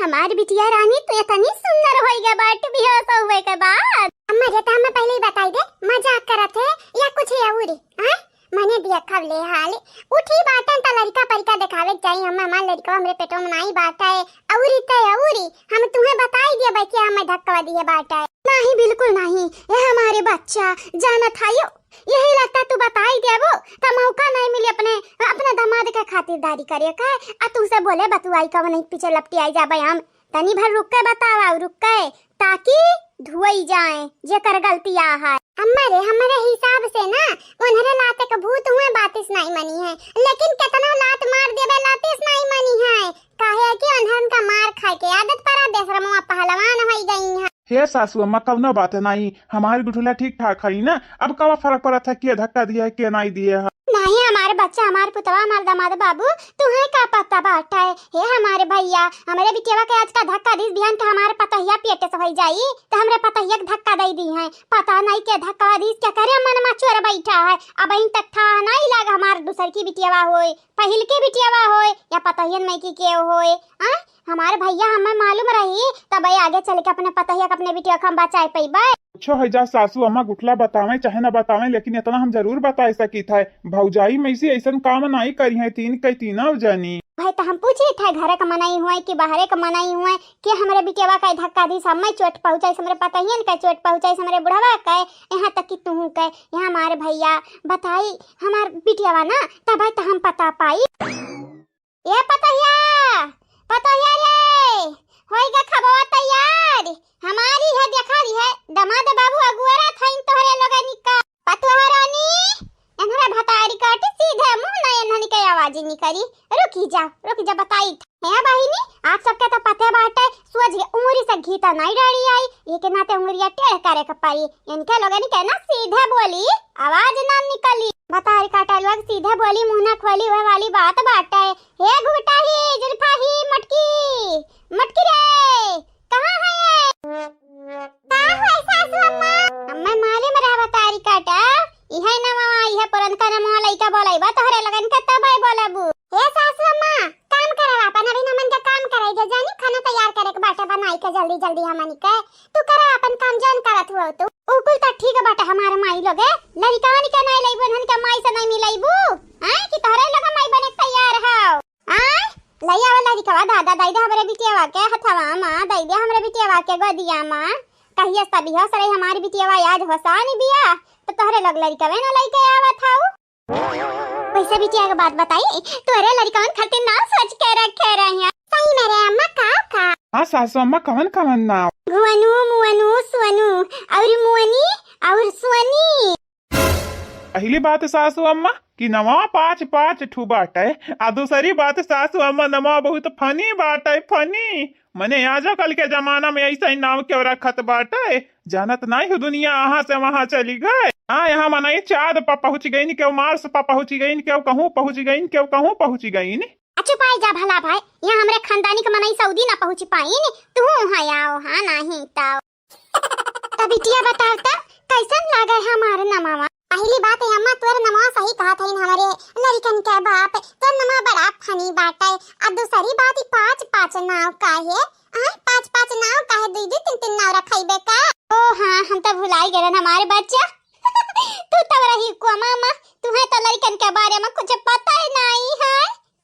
हमारी बिटिया रानी, तू इतनी सुंदर होई गा बाटू बेहोश हुए के बाद। अम्मा, ये तो हमें पहले ही बताई दे, मजाक करत है या कुछ है और, हाँ? मने देखब ले हाल, उठी बाटन त लड़का परिका देखावे के जाई, हम हमार लड़का हमरे पेटो में नाई बाटा है, औरी ते औरी, हम तुम्हें बताई दिए बच्चे हमें धक्का दिए बाटा है। नहीं, बिल्कुल नहीं, ये हमारे बच्चा जानत है यो, यही लगता तू बताई देबो त मौका नहीं मिली अपने, अपने दामाद के खातिरदारी करे का, आ तुमसे बोले बतुआई कब नहीं पीछे लपटी आई जाबे हम। तनी भर रुक के बतावा, रुक के, ताकि धुआई जाए जेकर गलती आ है। अम्मा रे, हमरे हिसाब से ना, उन्हरे लाते के भूत हुए बातिस नहीं मनी है, लेकिन केतनो लात मार देबे लातिस नहीं मनी है, काहे कि उन्हन का मार खाए के आदत पड़ा, बेशरमवा पहलवान होई गई है। हे सासू अम्मा, कवनो बात नहीं, हमार गुठला ठीक ठाक है ना, अब कवा फर्क पड़त है के धक्का दिया है के नहीं दिया है। नहीं, हमारे बच्चा, हमार पुतवा, हमार दामाद बाबू, तुहे का पता बाटे? हे हमारे भैया, हमरे बिटिया के आज का धक्का दीस, बिहान के हमारे पतहिया पेट से होई जाई, त हमरे पतहिया के धक्का दे दी है। पता नहीं के धक्का दीस, के करे मन मा चोर बैठा है। अब इन तक था नहीं लाग हमार दूसर की बिटिया होए, पहिल के बिटिया होए, या पतहियन में की के होए, आ? हमार भैया हमें मालूम रही, तब ये आगे चल के अपने पतहिया के, अपने बिटिया के हम बचाए पइबे। अच्छा है जा सासू अम्मा गुठला बतावें चाहे ना बतावें, लेकिन इतना हम जरूर बताए सकित है, भौजाई में से ऐसन काम नाई करी है तीन के तीनों जनी। भाई तो हम पूछित है, घरे के मनई हुए कि बाहरे के मनई हुए, कि हमरे बिटिया के धक्का दीस, हमें चोट पहुँचाइस, हमरे पतहियन के चोट पहुँचाइस, हमरे बुढ़वा के, यहाँ तक कि तुहू के। यहाँ हमार भैया बताई हमार बिटिया ना, तब तो हम पता पाई। ए पतोहिया, पतोहिया रे, होई गा खबवा तैयार? हमारी है, देखा ली है, दामाद बाबू अगुआरा थाइन तोहरे लोगनी का। पतोहा रानी, एन्हरा भतारी काटी सीधे मुंह ना एन्हनी के आवाज निकली। रुकी जा, रुकी जा, बताई। हे बहिनी, आप सबके तो पते बाटे, सोझ के उंगरी से घी तो नहीं डाली आई, ये के नाते उंगरिया टेढ़ करे के पड़ी। इनके लोगन के ना सीधे बोली, आवाज ना निकली। भतारी काटा लोग सीधे बोली, मुंह ना खोली, वह वाली बात बाटे। हे घुघटा ही, जुल्फा ही, मटकी, मटकी रे, कहाँ है ये? का हुआ सासू अम्मा? अम्मा मालूम रहा भतारी काटा, इहे नवा, इहे पुरनका नवा लइका बोलइबा तोहरे लोगन के तब आई बोलबू। हे सासू अम्मा, काम करब आपन, अभी हमन के काम करे के जानी, खाना तैयार करे के बाटे बनाई के जल्दी जल्दी हमन के। तू करा आपन काम जौन करत हुआ तू। उ कुल त ठीक बाटे हमार माई लोगे, लड़िकवन के नाई लइबू, उन्हन के माई से नाई मिलइबू। आय कि तोहरे लोग माई बने के तैयार हो। आय लइया वाला लड़िकवा दादा दई दे हमरे बिटियावा के हथवा मा, दई दे हमरे बिटियावा के गोदिया मा। कहिया से बिहोश रही हमार बिटियावा, आज होसानी बिया, त तोहरे लोग लड़िकवे ना लइके आवत हऊ। वैसे बिटिया के बात बताई, तोरे लड़िकवन खातिर नाम सोच के रखे रही। सही में रे अम्मा, का का? हाँ सासू अम्मा, कवन कवन नाम? भुवनु, मुअनु, सुअनु, और मुअनी, और सोनी। पहली बात सासू अम्मा कि नमवा पाँच पाँच ठू बाटे, आ दूसरी बात सासू अम्मा नमवा बहुत funny बाटे, funny। मने आजो कल के जमाना में ऐसा ही नाम क्यों रखत बाटे? जानत नाई हो दुनिया अहाँ से वहाँ चली गए। हाँ, यहाँ मनई चाँद पर पहुँच गईन, केहू मार्स पर पहुँच गईन, केहू कहूँ पहुँच गईन, केहू कहूँ पहुँच गईन। अच्छा पाई जा भला भाई, यहाँ हमरे खानदानी के मनई सऊदी ना पहुँच पाइन, तू वहाँ आओ, हाँ नहीं तो। त बिटिया बताओ त, कैसन लागे हमार नमवा? पहली बात ए अम्मा, तोर नमवा सही कहत हईन हमरे लड़िकन के बाप, तोर नमवा बड़ा funny बाटे। आ दूसरी बात, ई पाँच पाँच नाव काहे? आय, पाँच पाँच नाव काहे? दुई दुई तीन तीन नाव रखइबे का? ओ हाँ, हम त भुलाई गए हमारे बच्चा। तू तब रही को मामा, तुहे त लड़िकन के बारे में कुछ पता ही नहीं है।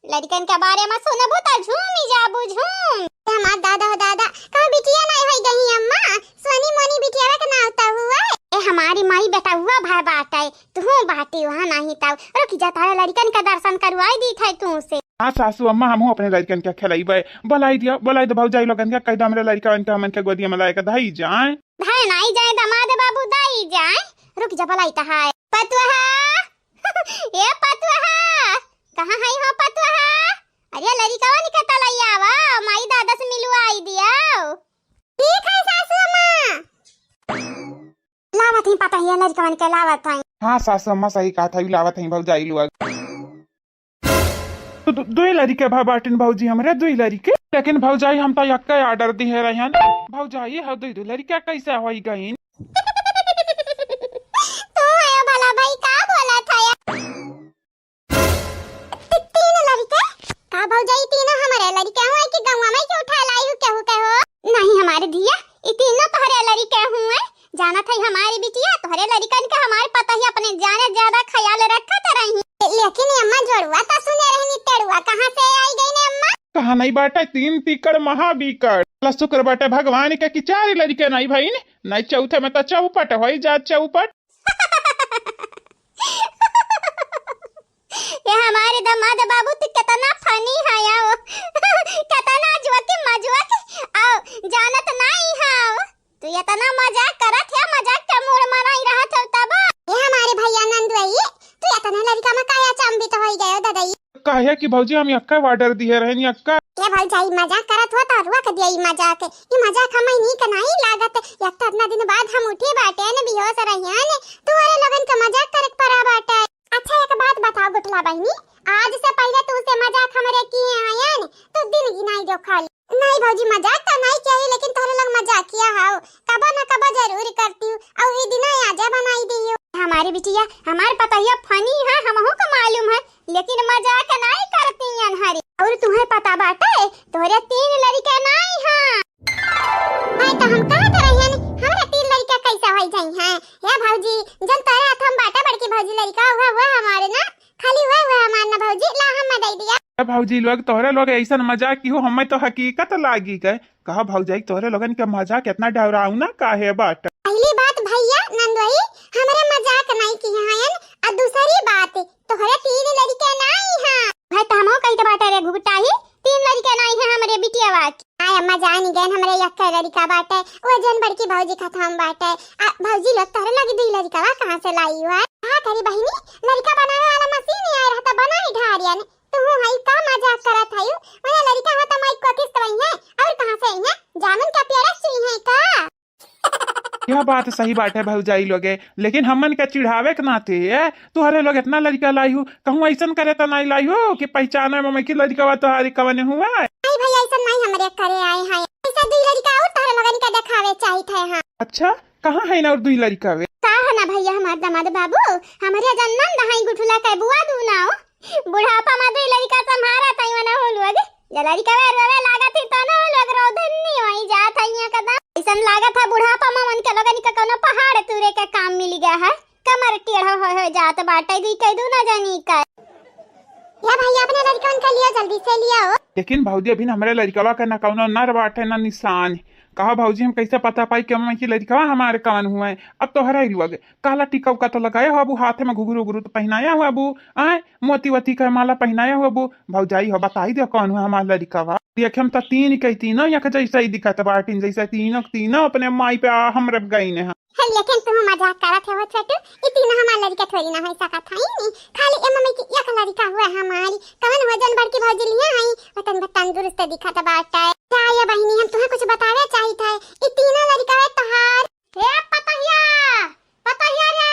लड़िकन के बारे में सुनबू त झूमी जाबू झूम। ए हमार दादा हो दादा, कहूँ बिटिया नहीं होई गई अम्मा? सोनी मोनी बिटिया के नाव त हुआ। ए हमारी माई बेटा हुआ भाई बाटे, तू बाटी वहाँ नहीं ताऊ। रुक जा, तारे लड़िकन के दर्शन करवाई दी थे तू से। हाँ सासू अम्मा, हमहू अपने लड़िकन के खिलाइबे। बुलाई दिया, बुलाई दे भौजाई लोगन के, कह दे हमरे लड़िकन के हमन के गोदिया में लाए के धई जाए। धई नहीं जाए दामाद बाबू, धई जाए। रुक जा, बुलाई त है। पतुहा, ए पतुहा, कहाँ है हो पतुहा? अरे लड़िकवन के त लई आवा, माई दादा से मिलवाई दिया। ठीक है सासू अम्मा। लावत ही पतोहिया लड़िकवन के लावत ही। हाँ सासू अम्मा सही कहत ही, लावत ही भौजाई लोग। तो दु-, दुई लड़िके भा बाटिन भौजी हमरे, दुई लड़िके। लेकिन भौजाई हम तो यक्के order दिहे रहन। भौजाई हो दुई दुई लड़िके कैसे होई गईन? तू है भला भाई का बोलत है? ती-, तीन लड़िके? का भौजाई तीनों हमरे लड़िके हुए कि गौवा में के उठा लाई हूँ केहू के हो? नहीं हमारे धिया, ई तीनों तोहरे लड़िके हुए। जानत है हमारी बिटिया, तोहरे लड़िकन के हमारे पतोहिया अपने जाने ज्यादा ख्याल रखत रही। लेकिन अम्मा जोड़ुआ त सुने रहनी, टेड़ुआ कहाँ से आई गई ने अम्मा? कहा नहीं बाटे तीन तीकड़ महाबीकड़। ला शुक्र बाटे भगवान के कि चार लड़िके नहीं भईन, नहीं चौथे में त चौपट होई जात चौपट। ए हमारे दामाद बाबू, तू कितना funny है आओ। कितना जोक मजोक आओ, जानत नहीं है आओ। तू इतना मजाक करत है, मजाक के मूड में नहीं रहत हो तब। ए हमारे भैया नंदुई, तू इतना लड़िका में काहे अचंभित होई गयो ददई? काहे कि भौजी हम यक्का order दिहे रहन यक्का। ए भौजाई मजाक करत हो तो रुक दिया ई मजाक। ई मजाक हमें नीक नहीं लागत। एक तो इतना दिन बाद हम उठे बाटे न बेहोश रहियन, तू अरे लोगन के मजाक करे के परा बाटे। अच्छा, एक बात बताओ गुठला बहिनी, आज से पहिले तू से मजाक हमरे किहे आयन, तू दिन गिनाई दो खाली। नहीं भौजी, मजाक तो नहीं किया ही, लेकिन तोहरे लोग मजाकिया हाउ, कबो न कबो जरूर करती हूँ, और ई दिन आजा बनाई दी हूँ। हमारी बिटिया, हमार पतोहिया funny है, हमहू को मालूम है, लेकिन मजाक नहीं करती अनहरी। और तुम्हें पता बाटे, तोहरे तीन लड़िके नहीं हैं। भाई, तो हम कहत रहन, हमरा तीन लड़िका कैसे होई जाई हैं? हे भौजी, जन तोरे हाथ में बाटे बड़की भौजी लड़िका, हुआ, हुआ हमारे ना, खाली हुआ, हुआ हमार ना भौजी, ला हम दे दिया। ए भौजी लोग, तोहरे लोग ऐसन मजाक की हो, हमें तो हकीकत लागी गए। कहा भौजाई, तोहरे लोगन के मजाक इतना डरावना काहे बाटे? पहली बात भैया नंदोई, हमरे मजाक नहीं की हैं, और दूसरी बात, तोहरे तीन लड़िके नाई हैं। भाई, त हमहू कही त बाटे रे घुघुटाही, तीन लड़िके नाई हैं हमरे बिटियावा के। आय अम्मा, जान गए हमरे यक्के लड़िका बाटे, वो जौन बड़की भौजी खतम बाटे। आ, भौजी लोग तोहरे लगी दुई लड़िकवा कहाँ से लाई हुआ? का करी बहिनी, लड़िका बनावे वाला मशीन आए रहता, बनाई ढारियन। तू हई का मजाक करत हई? वहाँ लड़िका हो त माई को किस्त वही है, और कहाँ से आई है? जामुन का पेड़ा चुई है का? यह बात सही बाटे भौजाई लोगे, लेकिन हमन के चिढ़ावे के नाते, ए, तोहरे लोग इतना लड़िका लाई हो, कहूँ ऐसन करे त नहीं लाई हो कि पहचाने में कि लड़िकवा तोहरे कवन हुआ। नहीं भैया, ऐसन नहीं हमरे करे आए हैं, ऐसा दुई लड़िका और तोहरे लोगन के देखावे चाहित है। हाँ। अच्छा, कहाँ है ना और दुई लड़िका वे? का है ना भैया, हमार दामाद बाबू, हमरे जन्नन दहाई गुठुला के बुआ दू नाव। बुढ़ापा में दुई लड़िका संभारा तई मना हो लोग। जे लड़िका वे रोवे लागत ही तो ना हो लोग रोधन्नी होई जात है यहाँ कदा। ऐसन लागत है बुढ़ापा में उनके लोगन के कोनो पहाड़ तूरे के काम मिल गया है। कमर टेढ़ा हो, हो जात बाटे, दुई कह दू ना जानी का। या भाई, अपने लड़िकन के लियो, जल्दी से लियो। लेकिन भौजी, अभी हमरे लड़िकवा के ना कौनो नर बाटे ना निशान। कहा भौजी, हम कैसे पता पाई कि हम की लड़िकवा हमारे कवन हुए? अब तोहरा ही लोग काला टीका उका तो लगाए हो अबू, हाथ में घुघरू उघरू तो पहनाया हो अबू, आए मोती वती का माला पहनाया हो अबू। भौजाई हो, बताई दे कौन हुआ हमार लड़िकवा। देखे हम तो तीन के तीनों एक जैसे ही दिखत बाटिन, जैसे तीनों के तीनों अपने माई पे आ हम रब गई ने। लेकिन तुम मजाक करत हो छोटू, ई तीनों हमार लड़िका थोड़ी ना होइ सकत हईं। खाली ए मम्मी की एक लड़िका हुआ हमारी, कवन वजन बड़की भौजी लिहे हईं, वतन तंदुरुस्त दिखत बाटे। का ये बहिनी, हम तुम्हें कुछ बतावे चाहित है, ई तीनों लड़िका है तोहार। हे पतहिया, पतहिया रे,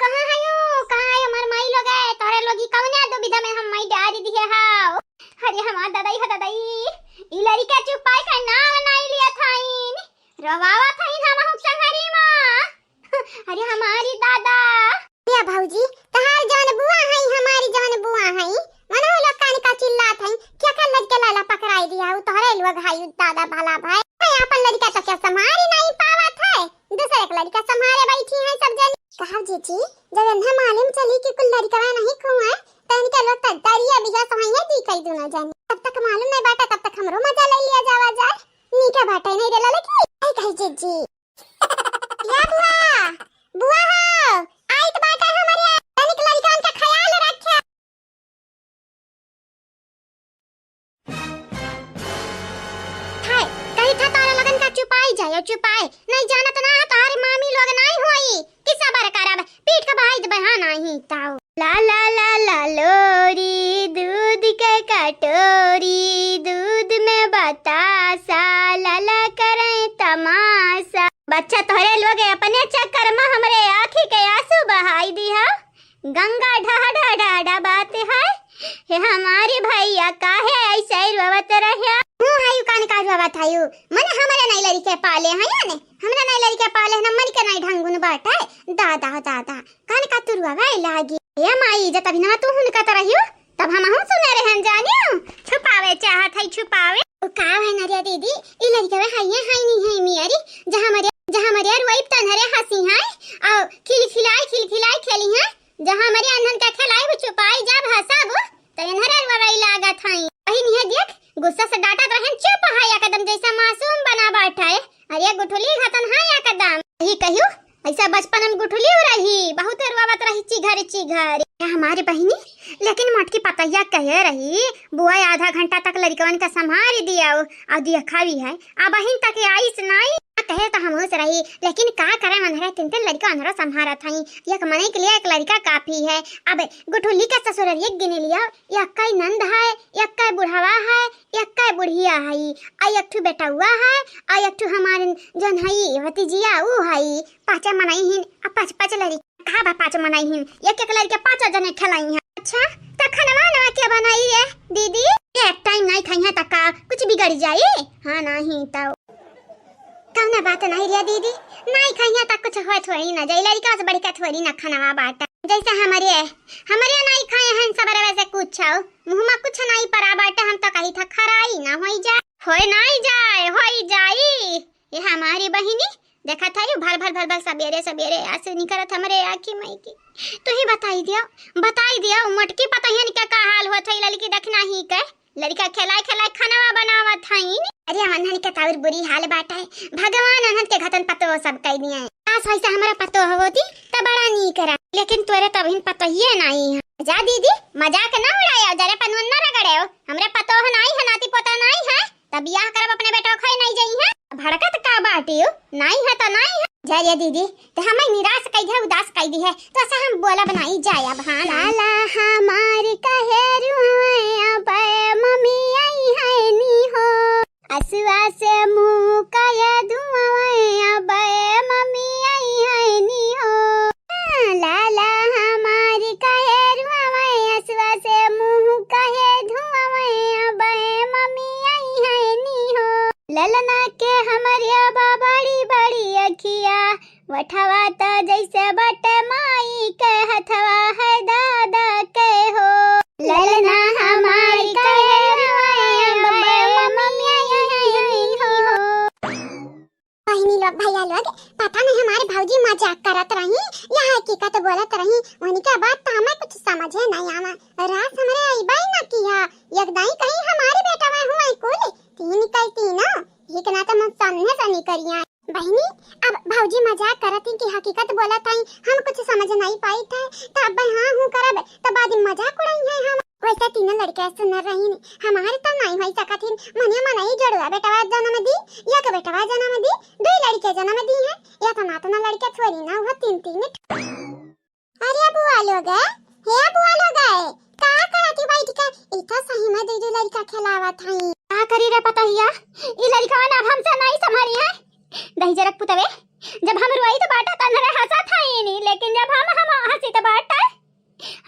कहाँ हयू, कहाँ है हमार माई लोग है, तोहरे लोग ई कवने दुविधा में हम माई डारी दिहे हाव। अरे हमार ददाई हो ददाई, ई लड़िका चुपाई का नाम नाई लिया थाइन, रोवावा थाइन हम हम संगरी माँ। अरे हमारी दादा। या भौजी, तहार जवन बुआ हई, हमारी जवन बुआ हई, मनहु लोग कान का चिल्लात हई, क्या कर लड़के लाला पकड़ाई दिया, उ तोहरे लोग हई, दादा भला भाई। मैं अपन लड़का तो क्या संभारी नहीं पावत है, दूसरे के लड़का संभारे बैठी है सब जन। कहा जीजी, जब इन्हें मालूम चली कि कुल लड़कवा नहीं खुआ, तो इनके लोग तो दरिया बिया सोहाइया दी कई दोनों जन। तब तक मालूम नहीं बाटा, तब तक हमरो मजा ले लिया जावा जाए। नीके बाटे नहीं रे ललकी, आई कही जीजी। या बुआ, बुआ हो, आइत बाटे हमरे, तनिक लड़िकन के ख्याल रखे। हाय, कही था तोरा लगन का चुपाई जाए, चुपाई। नहीं जानत ना है, तोहरे मामी लोग नहीं होई। कि सबर करब, पीठ का भाई बहा नहीं ताऊ। ला ला ला ला लोरी, दूध के कटोरी, दूध में बतासा, लाला करें तमाशा। बच्चा तोहरे लोग अपने चक्कर में हमरे आँखी के आंसू बहाई दिहा। गंगा ढा ढा ढा ढा बात है। हे हमारी भैया, काहे ऐसे रोवत रह्या? हूँ, हायू कान का रोवत हायू। मने हमरे नाई लड़िके पाले हैं या ने? हमरा नाई लड़िके पाले हैं, ना मन के नाई ढंगुन बाटे। दादा, दादा, कान का तू रोवे लागी। ए माई, जब अभी ना तू हुनकत रहियो, तब हमहू सुने रहन जानियो। छुपावे चाहत है, छुपावे। ओ का है नरिया दीदी, ई लड़िकवे है ये है नहीं है मियारी, जहाँ मरिया, जहाँ मरिया रोइब त नरे हंसी है, और खिलखिलाई, खिलखिलाई खेली है, जहाँ मरिया अनहन का खेलाई वो चुपाई जब हंसब, त इन्हरे रोवे लागत है। वही नहीं है देख, गुस्सा से डांटत रहन, चुप है एकदम, जैसे मासूम बना बैठा है। अरे गुठुली घतन है एकदम। यही कहियो, ऐसा बचपन में गुठुली रही, बहुत रोवत रही चिघर चिघर। या हमारी बहिनी, लेकिन मोटकी पतैया कहे रही, बुआ आधा घंटा तक लड़िकवन का संभाल दिया, और देखा भी है, अब बहिन तक आइस नाई। कहे तो हम होश रही, लेकिन का करे, अंधरे तीन तीन लड़िका अंधरा संभारत हई, एक मनई के लिए एक लड़िका काफी है। अब गुठुली का ससुररिया गिन लिया, एक्कै नंद है, एक्कै बुढ़वा है, एक्कै बुढ़िया है, आ एक ठो बेटउआ है, आ एक ठो हमार जौन है भतीजिया ऊ है। पाँचे मनई हिन, आ पाँच पाँच लड़िका। का बा पाँच मनई हिन, एक एक लड़िका पाँच जने खेलाई हैं। अच्छा, त खनवा नवा के बनाई रे दीदी? एक टाइम नहीं खाई है त का कुछ बिगड़ जाई? हाँ नहीं तो। कौनो बात नहीं रे दीदी, नहीं खाइया त कुछ हो थोड़ी ना जाई, लड़िका से बढ़िका थोड़ी ना खनवा बाटा। जैसे हमरे, हमरे नहीं खाए हैं सबरवे से कुछ, मुँह में कुछ नहीं परा बाटा, हम तो कही था खराई ना होई जाए, होई नहीं जाए, होई जाई। ये हमारी बहिनी देखा था, यू भल भल भल भल सबेरे सबेरे आंसू निकरत हमरे आँखी मई की। तू ही बताई दिया, बताई दिया, उ मोटकी पतहियन के का हाल होत है, लड़की देखना ही के। लड़िका खेलाए खेलाए खानावा बनावत हईन। अरे, अनहन के त और बुरी हाल बाटे, भगवान अनहन के घतन पतो सब कई दिए। काश वैसे हमरा पतो होती त बड़ा नीक रहा, लेकिन तोरे तबहिन पतोहिए नाई है। जा दीदी, मजाक ना उड़ायो, जरे पनुन ना रगड़े हो। हमरे पतो हो नाई है, नाती पोता नाई है, त बियाह करब अपने बेटो खाई नाई जाई है। भड़कत का बाटी हो, नाई है त नाई है। जा रे दीदी, ते हमें निराश कई दिया, उदास कई दी है, तो ऐसा हम बोलब नाई जाए अब। हाँ नाई। लाला हमार कहे रुआवे, अबे मम्मी आई है नी हो। असुआ से मुँह कहे धुआवे, अबे मम्मी आई है नी हो। लाला हमार कहे रुआवे, असुआ से मुँह कहे धुआवे, अबे मम्मी आई है नी हो। ललना के हमरे बा बड़ी बड़ी अखिया, वठवा त जैसे बटे माई के हथवा है दादा के हो। ललना हमार कहे रुआए, अबे मम्मी आई है नी हो। बहिनी लोग, भैया लोग, पता नहीं हमारे भौजी मजाक करत रही या हकीकत बोलत रही, उनके बात तो हमें कुछ समझे नहीं आवा। रास हमरे अइबे न किया, एक दाई कहीं हमारे बेटा में हुआ कुल, तीन कई तीनों, एक ना तो मन सामने से नहीं करिया। बहिनी, अब भौजी मजाक करत ही कि हकीकत बोलत हई, हम कुछ समझ नहीं पाई थे, तो अब हाँ हूँ करब, तो बाद में मजाक उड़ाई है हम। वैसे तीनों लड़के सुन रही, हमारे तो नहीं होई सकत ही, मने मनई जोड़वा बेटवा जन्म दी, एक बेटवा जन्म दी, दुई लड़के जन्म दी है, इतना तो ना लड़के थोड़ी ना हो, तीन तीन ठो। अरे बुआ लोग, हे बुआ लोग, का करत ही बैठ के? ई तो सही में दू दू लड़का खेलावत हई। का करी रे पतोहिया, ई लड़कवा ना अब हमसे नहीं संभरी है। दहिजरक पुतवे, जब हम रोई तो बाटा तनरे हंसत हई नी, लेकिन जब हम, हम हंसी तो बाटा,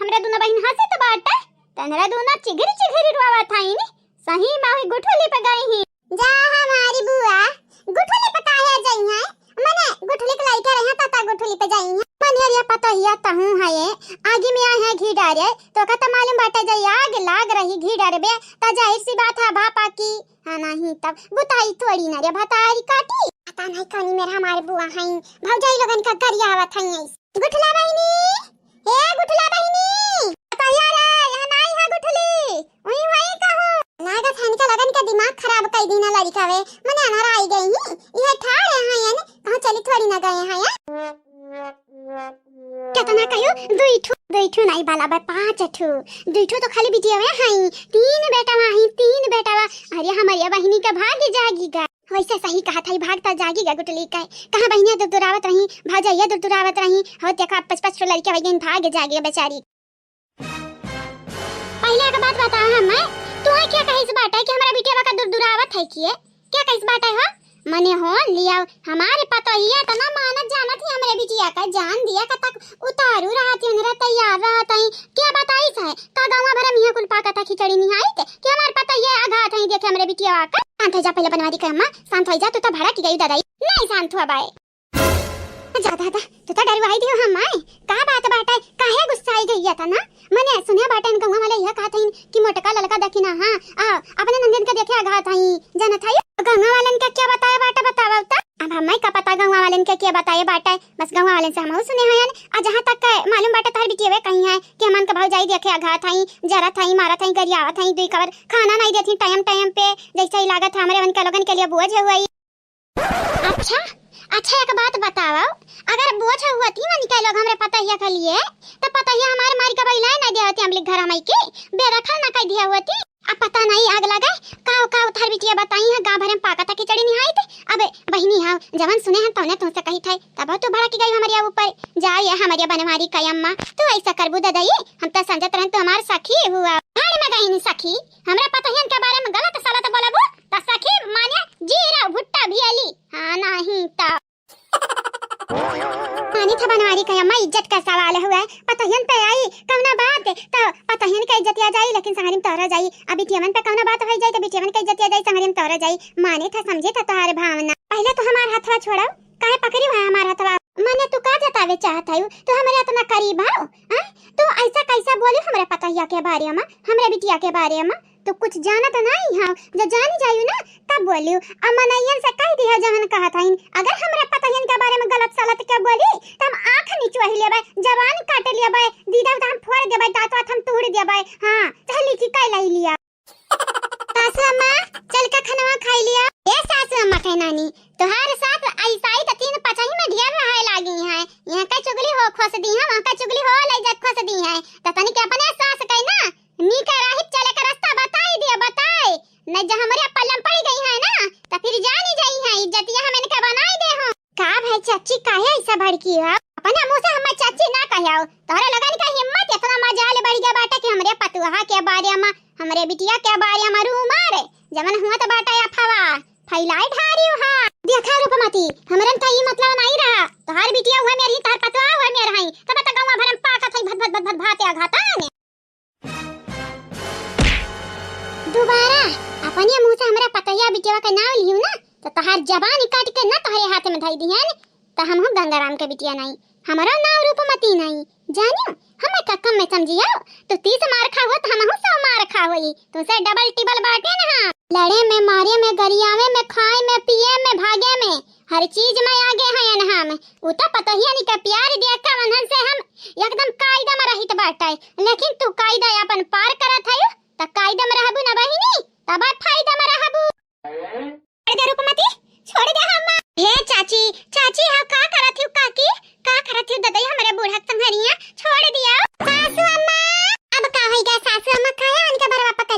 हमरा दुनो बहिन हंसी तो बाटा, तनरे दुनो चिघिर चिघिर रोवत हई नी। सही में वही गुठुली पे गई ही। जा हमारी बुआ, गुठुली पे काहे जाई है? मने गुठुली के लइके रही है, तता गुठुली पे जाई है। मने अरे पतोहिया तहूँ है ये, आगी में आए है घी डारे, तो का तो मालूम बाटे जे आग लाग रही घी डारबे, त जाहिर सी बात है भापा की, हाँ नहीं तब बुताई थोड़ी ना रे भतारी काटी। पता नहीं कौनी मेरा हमारे बुआ हैं, भौजाई लोगन का गरियावत हैं ऐसे। गुठला बहिनी, ए गुठला बहिनी, कहिया रे, यहाँ नाई है गुठली, उई वई कहूँ। लागत है इनका लगन का दिमाग खराब कई दीना लड़िका वे, मने अनहरा आई गई ही, ये ठाड़े हैं यानी, कहाँ चली थोड़ी ना गए हैं यार। केतना कहियो, दुई ठू, दुई ठू नाई बाला बा, पाँच ठू, दुई ठू तो खाली बिटिया वे हैं, तीन बेटा वहाँ हैं, तीन बेटा वा। अरे हमारी बहिनी का भाग जागी गा। वैसे सही कहत हई, भाग त जागी गा गुटली का। कहाँ बहिनिया दुरदुरावत रही, भौजैया दुरदुरावत रही, हो देखा पच पच ठो लड़के वही भाग जागी बेचारी। पहले एक बात बताओ हम, तू है क्या कहिस बाटे कि हमरा बिटिया का दुरदुरावत है किए? क्या कहिस बाटे हो? मने हो लिया हमारे पतोहिया इतना मानत जानत ही हमरे बिटिया का, जान दिया का तक उतारू रहत ही, उनरे तैयार रहत ही। क्या बताइस है? का गौवा भर में यह कुल पाकत है खिचड़ी निहाई के? कि हमार पतोहिया अघात है देखे हमरे बिटिया का। शांत हो जा पहले बनवारी के अम्मा, शांत हो जा, तू तो भड़क गई दादा। नहीं शांत हुआ बाय। जा दादा, तू तो डरवाई दियो हम माय। का बात बाटे, काहे गुस्साई गई है तना? मने सुने बाटे इन गौवा वाले यह कहत हईन कि मोटका ललका देखी ना, हाँ, आ, अपने नंदिन के देखे अघात हई, जानत हई? गौवा वालन के क्या बताए बाटे, बतावा ता? अब हमें का पता गौवा वालन के क्या बताए बाटे, बस गौवा वालन से हमहू सुने हयन। आ जहाँ तक के मालूम बाटे तोहर बिटियवे कही है कि हमन के भौजाई देखे अघात हई, जरत हई, मारत हई, गरियावत हई, दुई कवर खाना नहीं देती टाइम टाइम पे, जैसे ही लागत है हमरे उनके लोगन के लिए बोझ हुई। अच्छा, अच्छा, एक बात बतावा, अगर बोझ हुआ थी मन के लोग हमरे पतोहिया के लिए, तो पतोहिया हमारे मारी के बैलाए ना देवती हमले घर में के बेदखल ना कर दिया हुआ थी। अब पता नहीं आग लगे का का उधार बिटिया बताई है, गाँव भर में पाकत खिचड़ी निहाई थे। अब बहिनी हाँ, जवन सुने हैं तौने तुमसे कही थे, तब तू भड़क गई हमारे ऊपर। जा ये हमारे बनवारी का अम्मा, तू ऐसा करबू ददई, हम तो समझत रहन तू हमार सखी हुआ। भाड़ में गई नहीं सखी, हमरा पतोहियन के बारे में गलत सलत बोलबू, त सखी माने जीरा भुट्टा भी अली। हाँ, नहीं त। मानी था बनवारी का अम्मा, इज्जत का सवाल हुआ। पतोहियन पे आई कौना बात, तो पतोहियन का इज्जत आ जाई, लेकिन संगरी में तोहरा जाई। अब बिटियवन पे कौना बात हो जाई, तो बिटियवन का इज्जत आ जाई, संगरी में तोहरा जाई। माने था, समझे था तोहार भावना। पहले तो हमार हथवा छोड़ो, काहे पकड़ी हुआ हमार हथवा? माने तू का जतावे चाहत है? तू हमरे इतना करीब हो, हाँ? तू ऐसा कैसा बोली हमरे पतोहिया के बारे में, हमरे बिटिया के बारे में? तो कुछ जानत नहीं हो, जो जानी जायू ना तब बोलियो। अब मनइयन से कह दिया जहन कहत हईन, अगर हमरा पतोहियन के बारे में गलत सलत के बोली त हम आँख निचोही लेबै, जबान काट लेबै, दीदा त हम फोड़ देबै, दाँत वात हम तोड़ देबै। हाँ, चाहे लिखी के लाई लिया। सासू अम्मा, चल के खनवा खाई लिया। ए सासू अम्मा के नानी, तोहार सास ऐसा ही त तीन पचही में ढेर रहे लागी है। यहाँ के चुगली हो खोस दी है, वहाँ के चुगली हो ले जा खोस दी है। त तनी के अपने सास के ना नीक राही चले के रास्ता बताई दिया, बताए। नहीं जो हमरे पल्लम पड़ी गई है ना, तो फिर जानी जाई है, इज्जतिया हम इनके बनाई दे हो। का भाई चाची, काहे ऐसा भड़की हो? अपने मुँह से हमार चाची ना कहो। तोहरे लोगन का हिम्मत इतना मजाल बढ़ गया बाटे कि हमरे पतुहा के बारे में, हमरे बिटिया के बारे में rumor, जवन हुआ तो बाटे अफवाह, फैलाई ढारी हो। देखा रूपमती, हमरन का ई मतलब नहीं रहा। तोहार बिटिया हुआ मेरी, तोहार पतुहा हुआ मेर हई, तब तो गौवा भर में पाकत हई भत भत भत भत भाते अघातन। दोबारा अपने मुँह से हमरा पतोहिया बिटिया के नाम लियो ना, तो तोहार जबान काट के ना तोहरे हाथ में धई दिहन, तो हमहू गंगाराम के बिटिया नहीं, हमरो नाम रूपमती नहीं। जानियो, हमें का कम में समझियो, तू तीस मार खा हो, तो हमहू सौ मार खा होई, तुमसे double टिबल बाटे ना। लड़े में, मारे में, गरियावे में, खाए में, पिए में, भागे में, हर चीज में आगे हैं हम। उ तो पतोहियन के प्यार दिया का बंधन से हम एकदम कायदा में रहित बाटे, लेकिन तू कायदा अपन पार करत हयू, त कायदा में रहबू ना बहिनी, तब फायदा में रहबू। छोड़ दे रूपमती, छोड़ दे हम। हे चाची, चाची, हाँ का करत हयू काकी, का करत हयू ददई, हमरे बूढ़ा संघरिया छोड़ दिया। सासू अम्मा, अब का होई गया सासू अम्मा, काहे उनके भरवा पकड़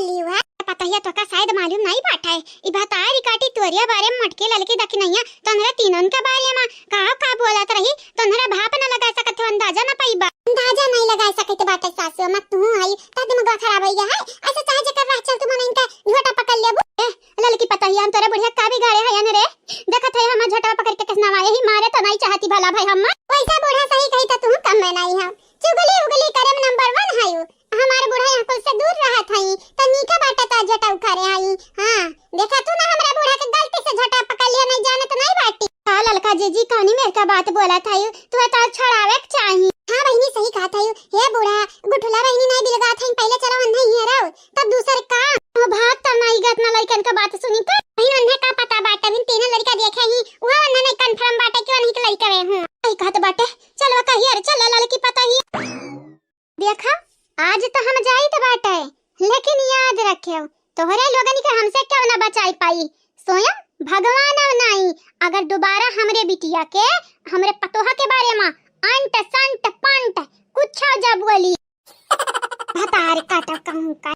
ई भतारी काटी तोरिया बारे में मोटकी ललकी दखिनैया, तोहरे तीनों के बारे में का का बोलत रही, तोहरे भाप न लगा सकत हो, अंदाजा न पाइबा। अंदाजा नहीं लगा सकत बाटे सासु, मत तू हई, त दिमाग खराब हो गया है। ऐसे चाहे जेकर राह चल तू मन इनका झोटा पकड़ लेबू। ए, ललकी पतोहिया, हम तोरे बुढ़िया का बिगाड़े है न रे? देखत है हमार झोटवा पकड़ के किसना मारे ही, मारे तो नहीं चाहती भला भाई हम। वैसा बूढ़ा सही कही तो तू कम में नहीं है, चुगली उगली करे में नंबर वन है। हमार बूढ़ा यहाँ कुल से दूर रहत हई, त नीका बाटे त जटा उखारे आई। हाँ, देखा तू ना हमरा बूढ़ा के गलती से झटा पकड़ लिया, नहीं जानत नहीं बाटी। का ललका जीजी कौनी मेर का बात बोलत हई, तू तो छड़ावे के चाही। हाँ बहिनी सही कहत हई, हे बूढ़ा, गुठुला बहिनी नहीं बिलगात हई, पहले चलो अन्हे ही रहो, तब दूसर का। ओ भाग त नहीं गत ना लइकन का बात सुनी त। बहिन अन्हे का पता बाटे, बिन तीनों लड़का देखे ही, वो अन्हे नहीं कन्फर्म बाटे कि उन्हीं के लइका वे हूँ। सही कहत बाटे, चलो कहिए रे, चल ललकी पतोहिया। देखा, आज तो हम जाइत बाटे, लेकिन याद रखेव, तोहरे लोगन के हमसे क्यों ना बचाई पाई। स्वयं भगवान अब नाई, अगर दोबारा हमरे बिटिया के, हमरे पतोहा के बारे में अंट संट पंट कुछ जब बोली। भतार काटा कहूँ का।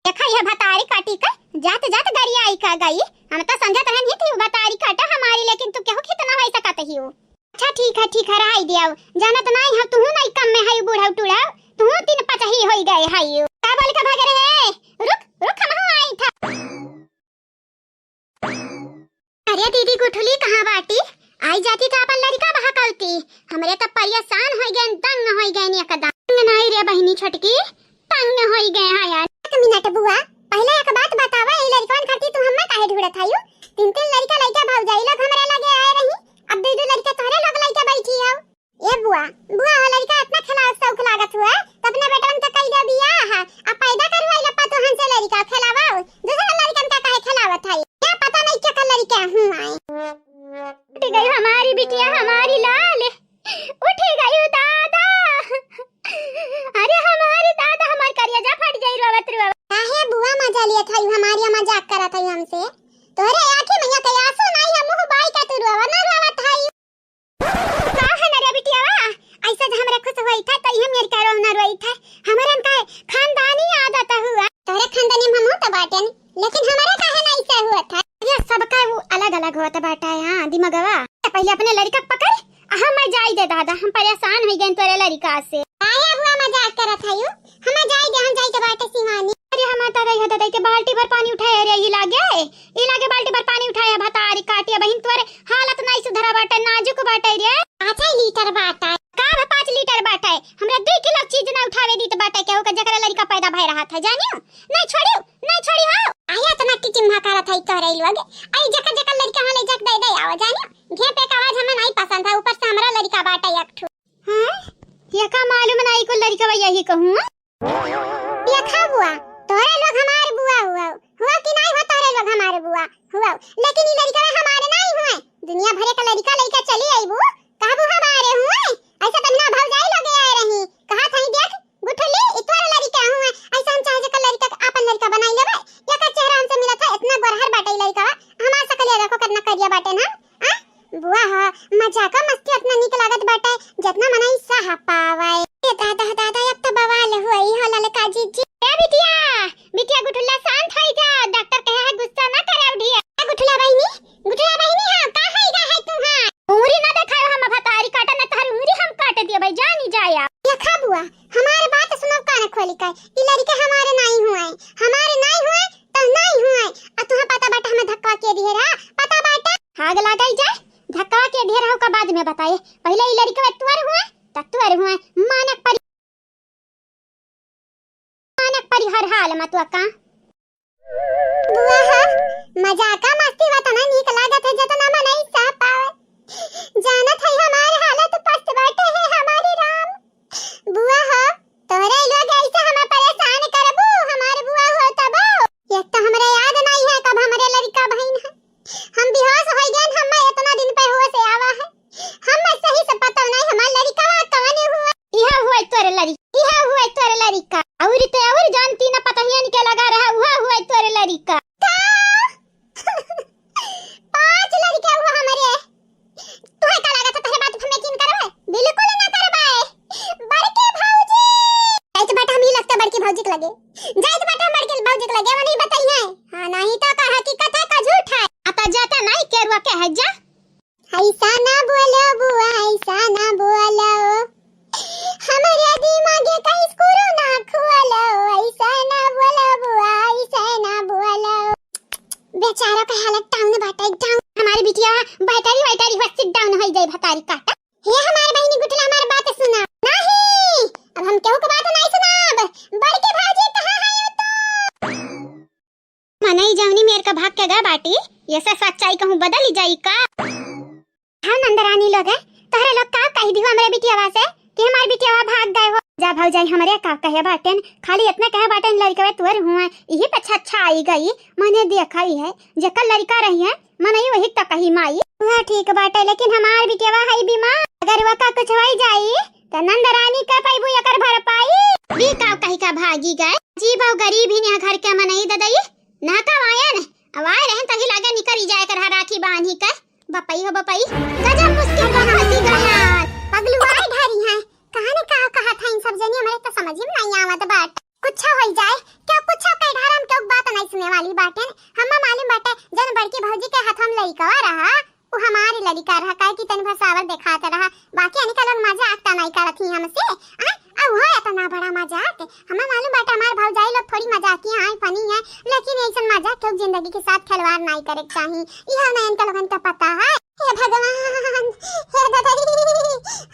देखा यह भतारी काटी का जात जात गरियाई का गई। हम तो समझत रहन ही थी भतारी काटा हमारी, लेकिन तू केहू कितना हो सकत ही हो। अच्छा ठीक है, ठीक है, रहाई दियाओ। जानत नहीं हम तुहू नहीं कम में है बूढ़ा टूढ़ा, तुहू तीन पचही होई गए है। का बोल के भाग रहे? रुक, रुक, हम आई था। अरे दीदी गुठली कहाँ बाटी? आई जाती तो अपन लड़का बहकावती। हमरे तो परेशान हो गए, दंग हो गए एकदम। दंग नहीं रे बहिनी छोटकी, तंग होई गए हैं यार। एक मिनट बुआ, पहले एक बात बतावा, ई लड़कवन खातिर तू हम्मे काहे ढूंढत हयू? तीन तीन लड़का लइका भौजाई लोग हमरे लगे आए रही, अब दू दू लड़का तोहरे लोग लइका बैठी हो। ए बुआ, बुआ हो लड़का इतना खेलावत शौक लागत हुआ, त अपने बेटवन का कइले बियाह है, अब पैदा करवाई लो पतोहन से लड़का खेलावाओ, दूसरा लड़कन का काहे खेलावत है? क्या पता नहीं क्या का लड़का हूँ आए। उठ गई हमारी बिटिया, हमारी लाल। उठी गई दादा। अरे हमारी दादा, हमार करेजा फट जाई रोवत रोवत। काहे बुआ मजा लियत हई, हमारी मजाक करत हई हमसे? तोहरे आँखी में यहाँ के आंसू नहीं है, मुँह बाई का तू रोवा ना रोवत हई। का है ना रे बिटियावा, ऐसा जो हमरे खुश होई था तो हम यार करो ना रोई था। हमारे का खानदानी आदत हुआ। तोहरे खानदानी में हम तो बाटेन, लेकिन हमारे काहे ना ऐसा हुआ था? ये सबका वो अलग अलग होत बाटा है। हाँ दिमागवा, पहले अपने लड़का पकड़, हम मैं जाई दे दादा, हम परेशान हो गए तोरे लड़का से। आया हुआ मजाक करत हयू, हम जाई दे, हम जाई के बाटे शिवानी। अरे हम तो रही हत के बाल्टी भर पानी उठाए रे, ई लागे, ई लागे बाल्टी भर पानी उठाए भतारी काटिया बहिन, तोरे हालत नहीं सुधरा बाटे, नाजुक बाटे रे। पाँच लीटर बाटे। का भा पाँच लीटर बाटे? हमरा दुई किलो चीज ना उठावे दीत बाटे केहू के, जकरा लड़का पैदा भय रहत है, जानियो? नहीं छोड़ी, नहीं छोड़ी हो। आया इतना टिटिम्हा करत है तोरे लोग। आई जकर जकर लड़का हम ले जाके दे दे आवा जाने। घे पे का आवाज हमें नहीं पसंद है, ऊपर से हमरा लड़का बाटे एक ठो। हाँ? ये का मालूम नहीं को लड़का यही कहूँ। ये खा बुआ, तोरे लोग हमारे बुआ हुआ, हुआ कि नहीं हो तोरे लोग हमारे बुआ हुआ, लेकिन ये लड़का हमारे नहीं हुए। दुनिया भरे का लड़का लड़का चली आई बुआ, कहबू हमारे हुए। ऐसा तो ना भौजाई लगे आए रही, कहा था देख, गुठली, ई तोर लड़िका हुए, ऐसा हम चाहे जेकर लड़िका के आपन लड़िका बनाई लेबै। एकर चेहरा हमसे मिलत है, इतना गोरहर बाटे ई लड़िका, हमार सकलिया देखो कितना करिया बाटे ना। आ? बुआ ह, मजाका मस्ती उतना नीक लागत बाटे, जितना मनई सह पावे। ए दादा, दादा, अब तो बवाल हुई हो ललका जीजी। ए बिटिया, बिटिया गुठुल्ला शांत होई जा, डॉक्टर कहे है गुस्सा ना करे उठिया। ए गुठुला बहिनी, गुठुला बहिनी, हाँ, का होई गा है तुहार? उंगरी ना देखायो, हम भतारी काटा ना, तहरी उंगरी हम काट दिया भाई, जानी जाया। देखा बुआ, हमारे बात सुनो कान खोली के, ई लड़िका हमारे नाई हुए, हमारे नाई हुए, तो नाई हुए। आ तुहा पता बाटा हमें धक्का के दिए रहा, पता बाटा? आग लगाई जाए, धक्का के दिए रहा का बाद में बताए, पहले ई लड़िका तुअर हुए, त तुअर हुए, मानक परी मानक परी हर हाल मा तो का। बुआ ह, मजाका मस्ती वतना नीक लागत है, जतना मनई सह पावे। जानत है हमार हालत पस्त बाटे है हमारे राम। बुआ ह, तोहरे लोग ऐसे हमें परेशान करबू, हमार बुआ हो तबो। एक तो हमरे याद नहीं है कब हमरे लड़िका बहिन है। हम बेहोश हो गए, हमें इतना दिन पे होश आवा है। हमें सही से पता नहीं हमार लड़िका कवन हुआ। इहा हुआ तोर लड़ी, इहा हुआ तोर लड़िका। और ते और जानती ना पतहियन के लगा रहा, उहा हुआ तोर लड़िका। का? चारों का हालत down बाटे, down। हमारी बिटिया battery वाइटरी बस down होइ जाए, भतारी काटा। हे हमार बहिनी गुठला, हमार बात सुना। नहीं, अब हम केहू के बात नहीं सुनाब। बड़की भौजी, कहाँ है तू? मनई जौनी मेर का भाग के गए बाटी, ये से सच्चाई कहूँ बदल जाई का? हाँ नंदरानी लोग है, तोहरे लोग का कह दियो हमरे बिटियावा से कि हमार बिटियावा भाग गए हो? जा भौजाई, हमरे का कहे बाटेन, खाली इतना कहे बाटेन लड़कवे तोर हुआ, यही पे अच्छा अच्छा आई गई, मने देखा ही है, जेकर लड़का रही है, मनई वही तक ही माई। वह ठीक बाटे, लेकिन हमार बिटियावा है बीमार, अगर वका कुछ होइ जाई, त नंदरानी का पैबू एकर भरपाई? ई का कही का भागी गए? जी बहु गरीब ही यहाँ घर के मनई ददई, ना का आयन, अब आए रहन तही लागे निकरी जाए कर राखी बांधी के। बपई हो बपई, गजब मुश्किल में फंसी गए यार। पगलू आए ढारी हैं, कहाँ ने का कहा था इन सब जनी, हमारे तो समझ ही में नहीं आवत बाट। कुछ होइ जाए, क्या कुछ कह ढार, हम क्यों बात नहीं सुने वाली बाटेन। हमें मालूम बाटे, जन बड़की भौजी के हाथ में लइकवा रहा, उ हमारी लड़िका रहा, काहे कि तनी भर सावर देखात रहा, बाकी अनिका लोग मजाक त नहीं करत ही हमसे, आ? आ वो इतना बड़ा मजाक, हमें मालूम बाटे हमार भौजाई लोग थोड़ी मजाकिया हैं, funny हैं, लेकिन ऐसन मजाक क्यों जिंदगी के साथ खिलवाड़ नहीं करे के चाही, यह ना इनका लोगन का पता है। हे भगवान, हे दादा,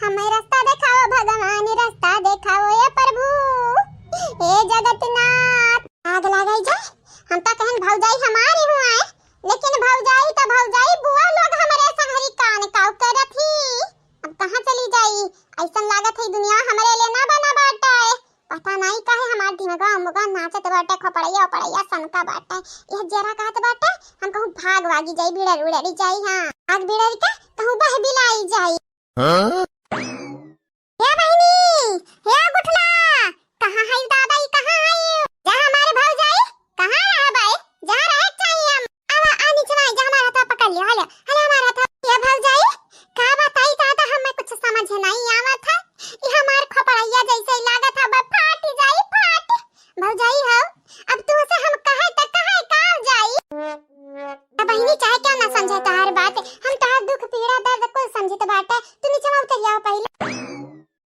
हमें रास्ता देखाओ भगवान, रास्ता देखाओ ये प्रभु, हे जगतनाथ। आग लगाई जा, हम तो कहन भौजाई हमारी हुआ है, लेकिन भौजाई त भौजाई, बुआ लोग हमरे संगरी कान काव करत ही। अब कहाँ चली जाई? ऐसन लागत है दुनिया हमरे लिए ना बना बाटे। पता नहीं काहे हमार ढिमगा उमगा नाचत बाटे, खोपड़ैया ओपड़ैया सनका बाटे। यह जरा कहत बाटे, हम कहूँ भाग वागी जाई, बिड़र उड़री जाई, हाँ। भाग बिड़र के कहूँ बह बिलाई जाई। हाँ? हे बहिनी, हे गुठला, कहाँ है दादा, ई कहाँ है? जा हमारे भौजाई, कहाँ रहबे? जहाँ रहे के चाहिए हम। आवा, आ नीचे आई, जा हमारा हाथ पकड़ लिया, हले, हले हमारा हाथ। हे भौजाई, का बताई दादा, हमें कुछ समझ नहीं आवत है। ई हमार खोपड़ैया जैसे ही लागत है, बा फाट जाई, फाट। भौजाई हो, अब तुमसे हम कहे त कहे का जाई? अब बहिनी चाहे क्या ना समझे तोहार बात, हम तोहार दुख पीड़ा दर्द कुल समझित बाटे। तू नीचे उतरिया पहिले।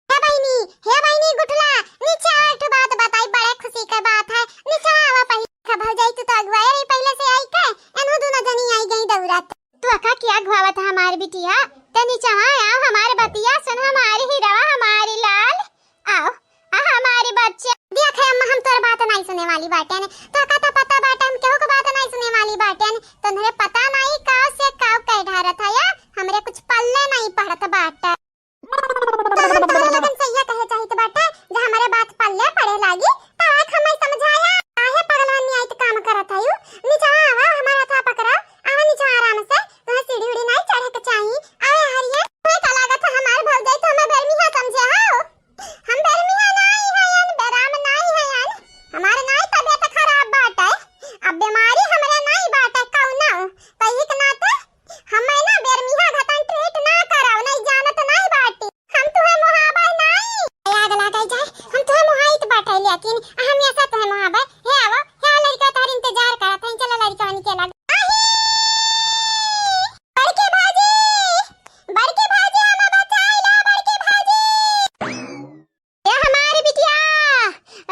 हे बहिनी, हे बहिनी गुठला, नीचे आवा, एक ठो बात बताई, बड़े खुशी के बात है। नीचे आवा पहिले। का भौजाई, तू तो अगुआए रही पहिले से आई के, एनहु दुनो जनी आई गई दौड़त। तू अका क्या अगुआवत है हमार बिटिया? ते नीचे आवा, हमार बतिया सुन, हमारी हीरवा, हमारी लाल। आओ, आ हमारी बच्ची। देख अम्मा, हम तोर बात नहीं सुने वाली बाटेन। तो का तो पता बाटे, हम केहू के बात नहीं सुने वाली बाटेन। तोहरे पता नहीं का से का कह ढारत है या, हमरे कुछ पल्ले नहीं पड़त बाटे। तोहन तोहन लोगन से यह कहे चाहित बाटे, जे हमरे बात पल्ले पड़े लागी, त आके हमें समझाया, काहे पगलवानी आइत काम करत हयू? नीचे आवा, हमार हथवा पकड़ा, आवा नीचे आराम से, तुम्हें सीढ़ी उढ़ी नहीं चढ़े के चाही। आवे हरिये, तुम्हें का लागत है हमार भौजाई तो हमें बेरमिहा समझे हो? हम बेरमिहा नहीं हयन, बेराम नहीं हयन, हमार नहीं तबियत खराब बाटे, अब बीमारी हमरे नहीं बाटे कौनो, तो एक नाते हमें ना बेरमिहा घतन treat ना कराओ, नहीं जानत नहीं बाटी। हम तुहे मोहाबे नहीं। आग लागे जाए, हम तुहे मोहाइत बाटे, लेकिन हम ऐसा तुहे मोहाबे। हे आवो, हे लड़का तोहर इंतजार करत है, चलो लड़का वानी के लग। आही! बड़की भौजी, बड़की भौजी, हमें बचाई ला, बड़की भौजी। ए हमारी बिटिया,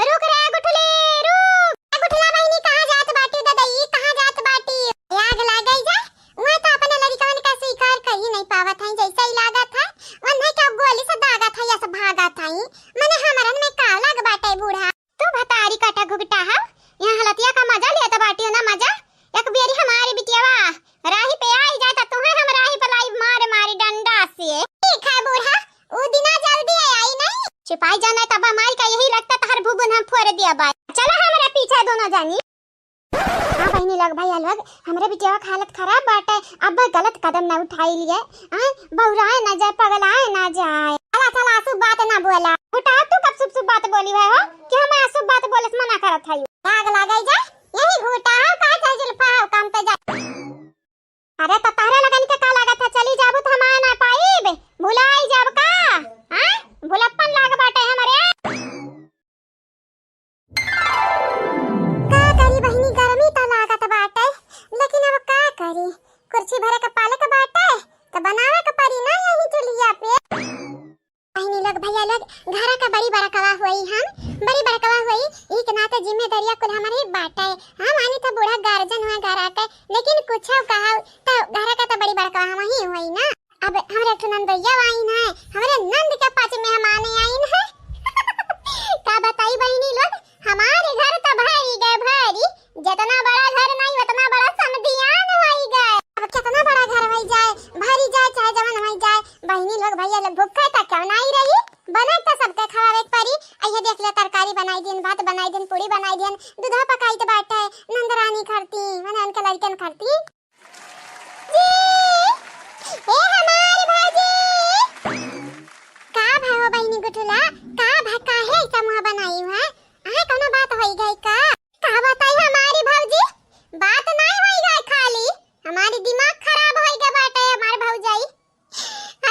रुक रे गुठली, रुक। ए गुठला बहिनी, कहाँ जात बाटी ददई, कहाँ जात बाटी? ए आग लागई जा, उहाँ तो अपने लड़िकवन का स्वीकार कर ही नहीं पावत है, जैसे ही लागत है, उन्हें क्या गोली से दागत है या से भागत है। मने हमरन में का लग बाटे बूढ़ा? तू भतारी काटा घुघटा हव, यहाँ हलतिया का मजा लेत बाटी ना मजा। एक बेरी हमारी बिटियावा राही पे आई जाए त तुहे हम राही पे लाई मारे मारे डंडा से। ठीक है बूढ़ा, उ दिना जल्दी आई नहीं। छिपाई जाना तब माई का यही लगता तहर भुबुन हम फोड़ दिया बाय। चला हमरे पीछे दोनों जानी। हाँ बहिनी लोग, भैया लोग, हमरे बिटियावा के हालत खराब बाटे, अब गलत कदम ना उठाई लिए। हाँ, बौराए ना जाए, पगलाए ना जाए। चला चला, अशुभ बात ना बोला। बेटा, तू कब शुभ शुभ बात बोली है हो कि हम अशुभ बात बोले से मना करत है? आग लागई जा, यही घूटा हो, का चाहे जुल्फा हो, काम पे जा। अरे तो तहरे लगन के का लागत है, चली जाबू तो हम आ ना पाइब, भुलाई जाब का? हाँ, भुलप्पन लाग बाटे हमरे। का करी बहिनी, गर्मी तो लागत बाटे, लेकिन अब का करी, कुर्सी भरे के पाले के बाटे, तो बनावे के पड़ी ना यही चुलिया पे। बहिनी लोग, भैया लोग, घरा का बड़ी बड़कवा हुई हम, बड़ी बड़कवा हुई, ई के नाते जिम्मेदारिया कुल हमरे बाटे। हम आनी तो बूढ़ा गार्जियन हुआ घर आके, लेकिन पूछो कहा, तो घर का तो बड़ी बड़का हम ही हुई ना। अब हमरे एक ठो नंदोइया आइन है, हमरे नंद के पाँच मेहमान आइन है। का बताई बहिनी लोग, हमारे घर तो भरी गए भरी, जितना बड़ा घर नहीं उतना बड़ा समधियान होई गए। अब कितना बड़ा घर होई जाए, भरी जाए चाहे जवन होई जाए, बहिनी लोग भैया लोग भूखे तो क्यों नहीं रही, बना तो सबके खवावे के पड़ी। अइहे देख ले, तरकारी बनाई दिन, भात बनाई दिन, पूड़ी बनाई दिन, दूधा पकाई तो बाटे, नंदरानी खरती, मने उनके लड़कन खरती। जी, ए हमार भौजी। का भा हो बहिनी गुठुला, का भा, काहे ऐसा मुँह बनाई है? अहे, कोनो बात होई गई का? का बताई हमारी भौजी, बात नहीं होई गई, खाली हमारी दिमाग खराब होई गई बाटे हमार भौजाई।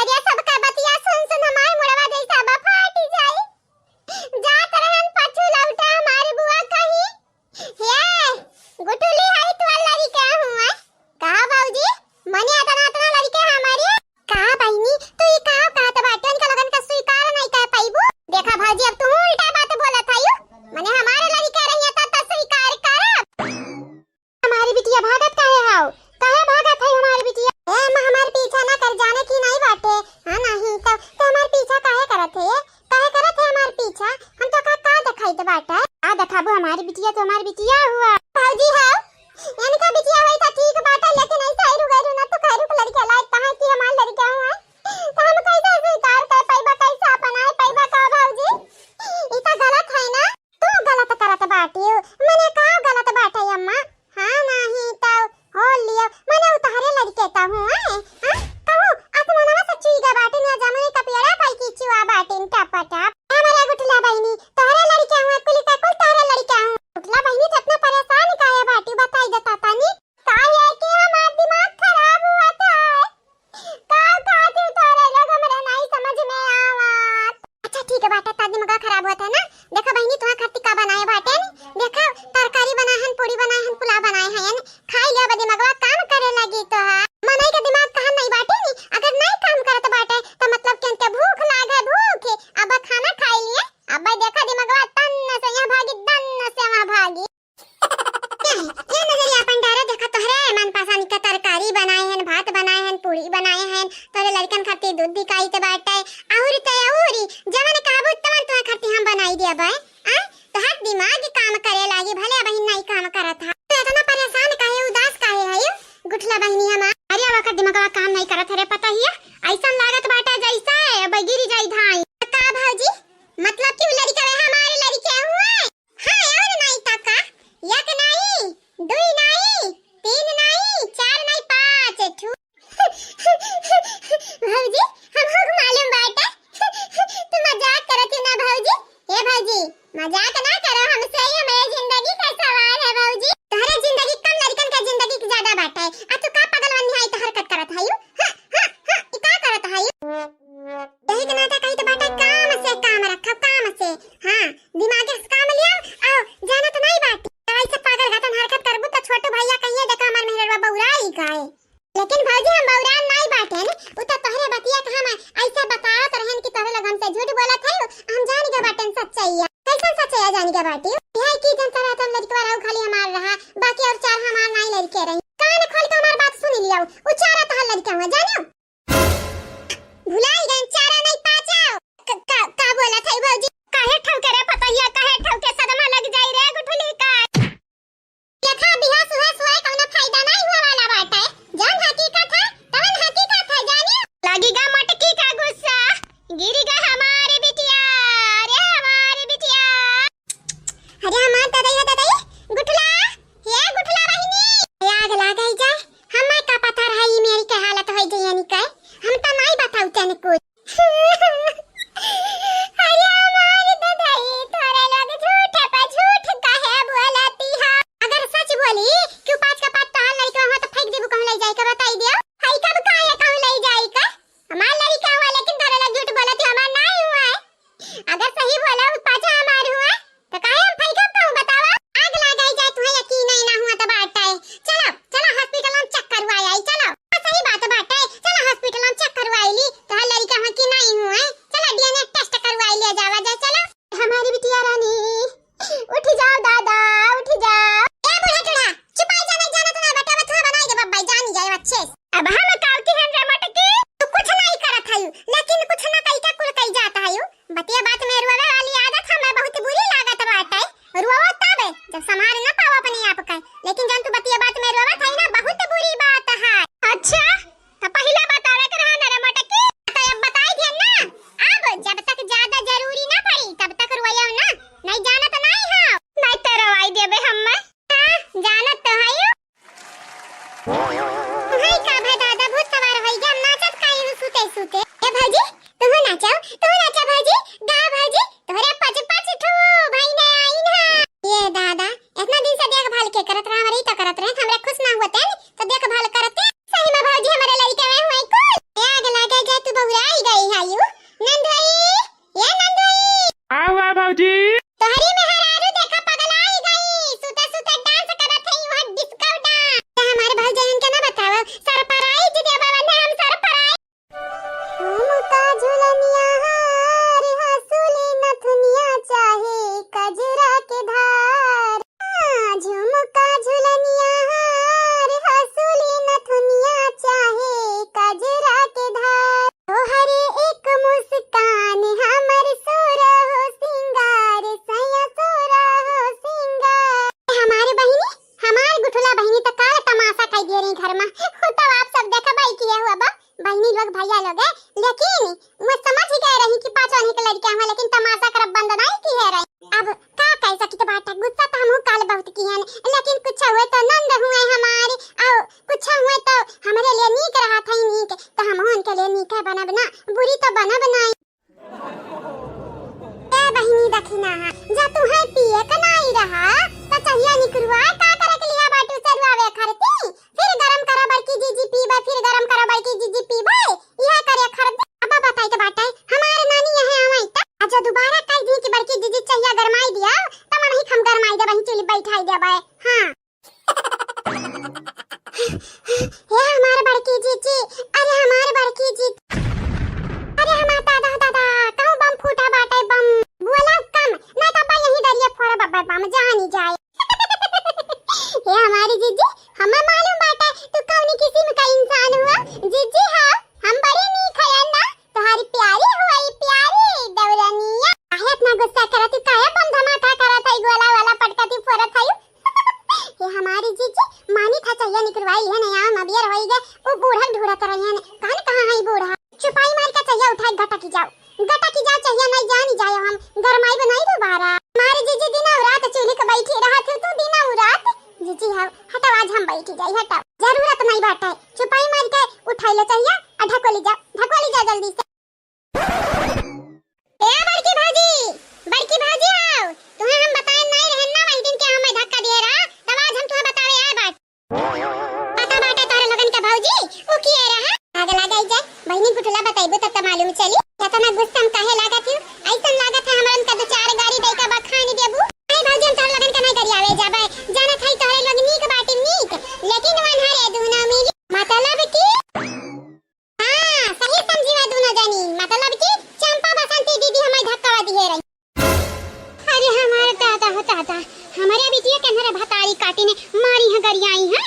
अरे सबका बतिया सुन सुन हमार मुड़वा जैसा बा फाटी जाई। जात रहन पछू लौटा हमारी बुआ कहीं, "हे, गुठुली हई तोर लड़िका हुआ?" कहा भौजी, "मने अतना अतना लड़िका हमारी?" कहा बहिनी, तू ई का कहत बाटे? इनका लोगन का स्वीकार नहीं कर पाइबू? देखा भौजी, अब तू उल्टा बात बोलत हयू। मने हमारे लड़िका रहिया त, त स्वीकार करब। हमारी बिटिया भागत काहे हाउ? काहे भागत है हमारी बिटिया? ए माँ, हमार पीछा ना कर, जाने की नहीं बाटे। हाँ नहीं तो, तो हमार पीछा काहे करत है ये? काहे करत है हमार पीछा? हम तो का, का दिखाई दे बाटे? का दिखाबू हमारी बिटिया, तो हमारी बिटिया हुआ। भौजी हो, इनका बिटिया हुई तो ठीक बाटे, लेकिन ऐसा हरू गहरू ना तो खैरू के लड़के लायक कहाँ की हमार लड़के हुआ। तो हम कैसे स्वीकार कर पाइबा, कैसे अपनाए पाइबा का भौजी? ई तो गलत है ना? तू गलत करत बाटी, मने का गलत बाटे अम्मा? हाँ नाही तौ हो लियो, मने उ तहरे लड़िके त हुए, हाँ? कहू, आसमानवा से चुई गए बाटे ना, जमुनी का पेड़ा पाई की चुआ बाटे टप टप। ए मोरे गुठला बहिनी, तहरे लड़िके हुए, कुल का कुल तहरे लड़िके हुए। गुठला बहिनी, तो इतना परेशान काहे बाटी, बताई देता तनी। काहे कि हमार दिमाग खराब हुआ था। का खातिर तोरे लोग हमरा नाई समझ में आवत। अच्छा ठीक है बाटे, ता दिमाग खराब होत है ना। देखा बहिनी, तुहा खातिर का बनाए बाटे नी? देखा, तरकारी बनाए हन, पूरी बनाए हन, पुलाव बनाए हन। खाई ले, अब दिमागवा काम करे लगी तोहार। मनई के दिमाग कहाँ नहीं बाटे नी? अगर नहीं काम करत बाटे, तो मतलब कि उनके भूख लागे, भूख। अब खाना खाई लिए, अब देखा दिमागवा तन्न से यहाँ भागी, तन्न से वहाँ भागी। ए, ए नजरिया अपन डारा, देखा तोहरे मनपसंद के तरकारी बनाए हन, भात बनाए हन, पूरी बनाए हन, तोहरे लड़कन खातिर दूध बिकाइत बाटे, अउरी तो अउरी, जवन कहबू तवन तोहरे खातिर हम बनाई देबै। आ? तोहार दिमाग काम करे लागी, भले अबहिन नहीं काम करत हा। तू इतना परेशान काहे, उदास काहे है यू? गुठला बहिनी हमार। अरे अब ओकर दिमागवा काम नहीं करत है रे पतोहिया, ऐसन लागत बाटे जैसे अब गिरी जाई धाई। का भौजी, मतलब कि उ लड़िका हमारे लड़िके हुए? हाँ, और नाई ता का? एक नाई, दुई नाई, तीन नाई, चार नाई, पाँच ठू। भौजी, हमहू के मालूम बाटे। तू मजाक करत ही ना भौजी। ए भौजी, मजाक ना करो हमसे, ये मेरे जिंदगी का सवाल है भौजी। तोहरे जिंदगी कम, लड़कन का जिंदगी ज्यादा बाटे। आ तू का पागल वाली है, तो हरकत करत है यू? हाँ, हाँ, हाँ, ई का करत है यू? यही के नाता कही तो बाटे, काम से काम रखा, काम से। हाँ, दिमाग से काम लिया, आओ, जानत नहीं बाटी। ऐसे पागल घटन हरकत करबू तो छोटू भैया कहिए, "देखा हमार मेहरवा बौराई गए।" लेकिन भौजी, हम बौरान नहीं बाटे ने, उ तो तोहरे बतिया के हम ऐसे बतावत रहन कि तोहरे लोग हमसे झूठ बोलत है, हम जान गए बाटे सच्चाई। कैसन सच्चाई जान गए बाटी? यह की जनता रहत हम लड़कवा रहू खाली हमार रहा, बाकी और चार हमार नहीं लड़के रही। कान खोल के हमार बात सुन लिया, उ चारा तोहर लड़का हुआ, जानियो? भुलाई गए, चारा नहीं पाचा। क-, का, का बोलत है भौजी? काहे ठौके रे पतोहिया, काहे ठौके? सदमा लग जाई रे गुठली का। देखा, बिहास हुआ सुहाई कौनो फायदा नहीं हुआ वाला बाटे। जौन हकीकत है, तवन हकीकत है, जानियो। लागी गा मटकी का गुस्सा, गिरी गा हमारी बिटिया, अरे हमारी बिटिया। अरे हमार ददई हो ददई, गुठला, हे गुठला बहिनी। ए आग लागई जा, हमें का पता रहा ई मेरी के हालत होई जइयनी के, हम तो नहीं बताऊ तन कुछ। अरे हमार ददई, तोरे लोग के करत रहा, हमरे ही तो करत रहे, हमरे खुश ना होते न, तो देखभाल करते। सही में भौजी, हमरे लड़के में हुए कुल। ए, आग लागे जा, तू बौराई गई है यू। नंद भाई, ए नंद भाई। आवा भौजी। तोहरी मेहरारू देखा पगलाई गई, सुते सुते डांस करत है, वहाँ डिस्को डांस। तो हमारे भौजाइन के ना बतावा, सरप्राइज देवा वाले हम, सरप्राइज। झुमका झुलनिया हार, हंसुली नथुनिया चाहे कजरा के धार। हाँ, झुमका झुलनिया हार, हंसुली नथुनिया चाहे कजरा के धार। तोहरे एक मुस्कान हमर सोरहो सिंगार, सैया सोरहो सिंगार। हमारे बहिनी, हमार गुठुला बहिनी त काल तमाशा कई दिए रही घर में। उ तब आप सब देखबई किहे हुआ बा, बहिनी लोग, भैया लोग, लेकिन वो समझ ही गए रही कि पाँच आने के लड़के हुआ, लेकिन तमाशा करब बंद नहीं किहे रही। अब का कह सकी, तो बाटा गुस्सा तो हमहू काल बहुत किहे हैं, लेकिन कुछ हुए तो नंद हुए हमारे, और कुछ हुए तो हमरे लिए नीक रहा था ही नीक, तो हमहू उनके लिए नीक बनब ना, बुरी तो बनब नहीं। ए बहिनी दखिना, जा तुहे पिए के नाई रहा, त चहिया निकरुआ का करे के लिया बाटू सरुआवे खरती? फिर गरम करा बड़की जीजी पीबे, फिर गरम करा बड़की जीजी पीबे, इहे करे खरती। अब बताई त बाटे, हमार नानी यहे आवई त, आ जो दोबारा कह दी कि बड़की जीजी चहिया गरमाई दिया, त मनही हम गरमाई दे, वहीं चूल्ही बैठाई देबे। हाँ। हे हमार बड़की जीजी, अरे हमार बड़की जीजी, अरे हमार दादा, दादा, कहूँ बम फूटा बाटे, बम। बोला कम, ना तो बा यही दरिया फोड़ा बब्बा बम जानी जाए। हे हमारी जीजी, हमें मालूम बाटे तू कौनी किस्म का इंसान हुआ। जीजी हाँ, हम बड़ी नीक हयन ना, तुम्हारी प्यारी हुई, प्यारी देवरनिया। काहे इतना गुस्सा करत ही, काहे बम धमाका करत है, गोला वाला पटकत ही फोड़त है? ये हमारी जीजी मानी था चाहिए निकरवाई है नहीं, आम अबियर होई गए, वो बूढ़ा ढूंढत रही है, कहाँ न कहाँ है बूढ़ा? चुपाई मार के चाहिए उठाए गटकी जाओ, गटकी जाओ चाहिए नहीं जानी जाए हम, गरमाई बनाई दोबारा। हमारी जीजी दिना रात चूल्ही के बैठी रहत हो तू दिना रात। जीजी हाँ, हटाओ आज हम बैठी जाई, हटाओ, जरूरत नहीं बाटे, चुपाई मार के उठाई ले चाहिए, आ ढकोली जाओ, ढकोली जाओ जल्दी से। ए बड़की भाजी, बड़की भाजी आओ, तुम्हें हम बताए नहीं रहन ना, वही दिन के हमें धक्का दिए रहा, तब आज हम तुम्हें बतावे आए बाट। पता बाटे तोहरे लोगन के भौजी, उ किए रहा? आग लागे जाए, बहिनी गुठला बताइबू तब त मालूम चली। इतना गुस्सा में काहे लागत हो? ऐसन लागत है हमरन का दो चार गारी दई का बखानी देबू। नहीं भौजी, हम तोहरे लोगन के नहीं गरियावे जाबे, जानत है तोहरे लोग नीक बाटी नीक, लेकिन वनहरे दुनो मिली। मतलब की हाँ, सही समझी बा दुनो जनी, मतलब कि चंपा बसंती दीदी हमारी धक्कावा दिहे रही। अरे हमारे दादा हो दादा, हमारे बिटिया के अंदर भतारी काटी ने मारी है, गरियाई है।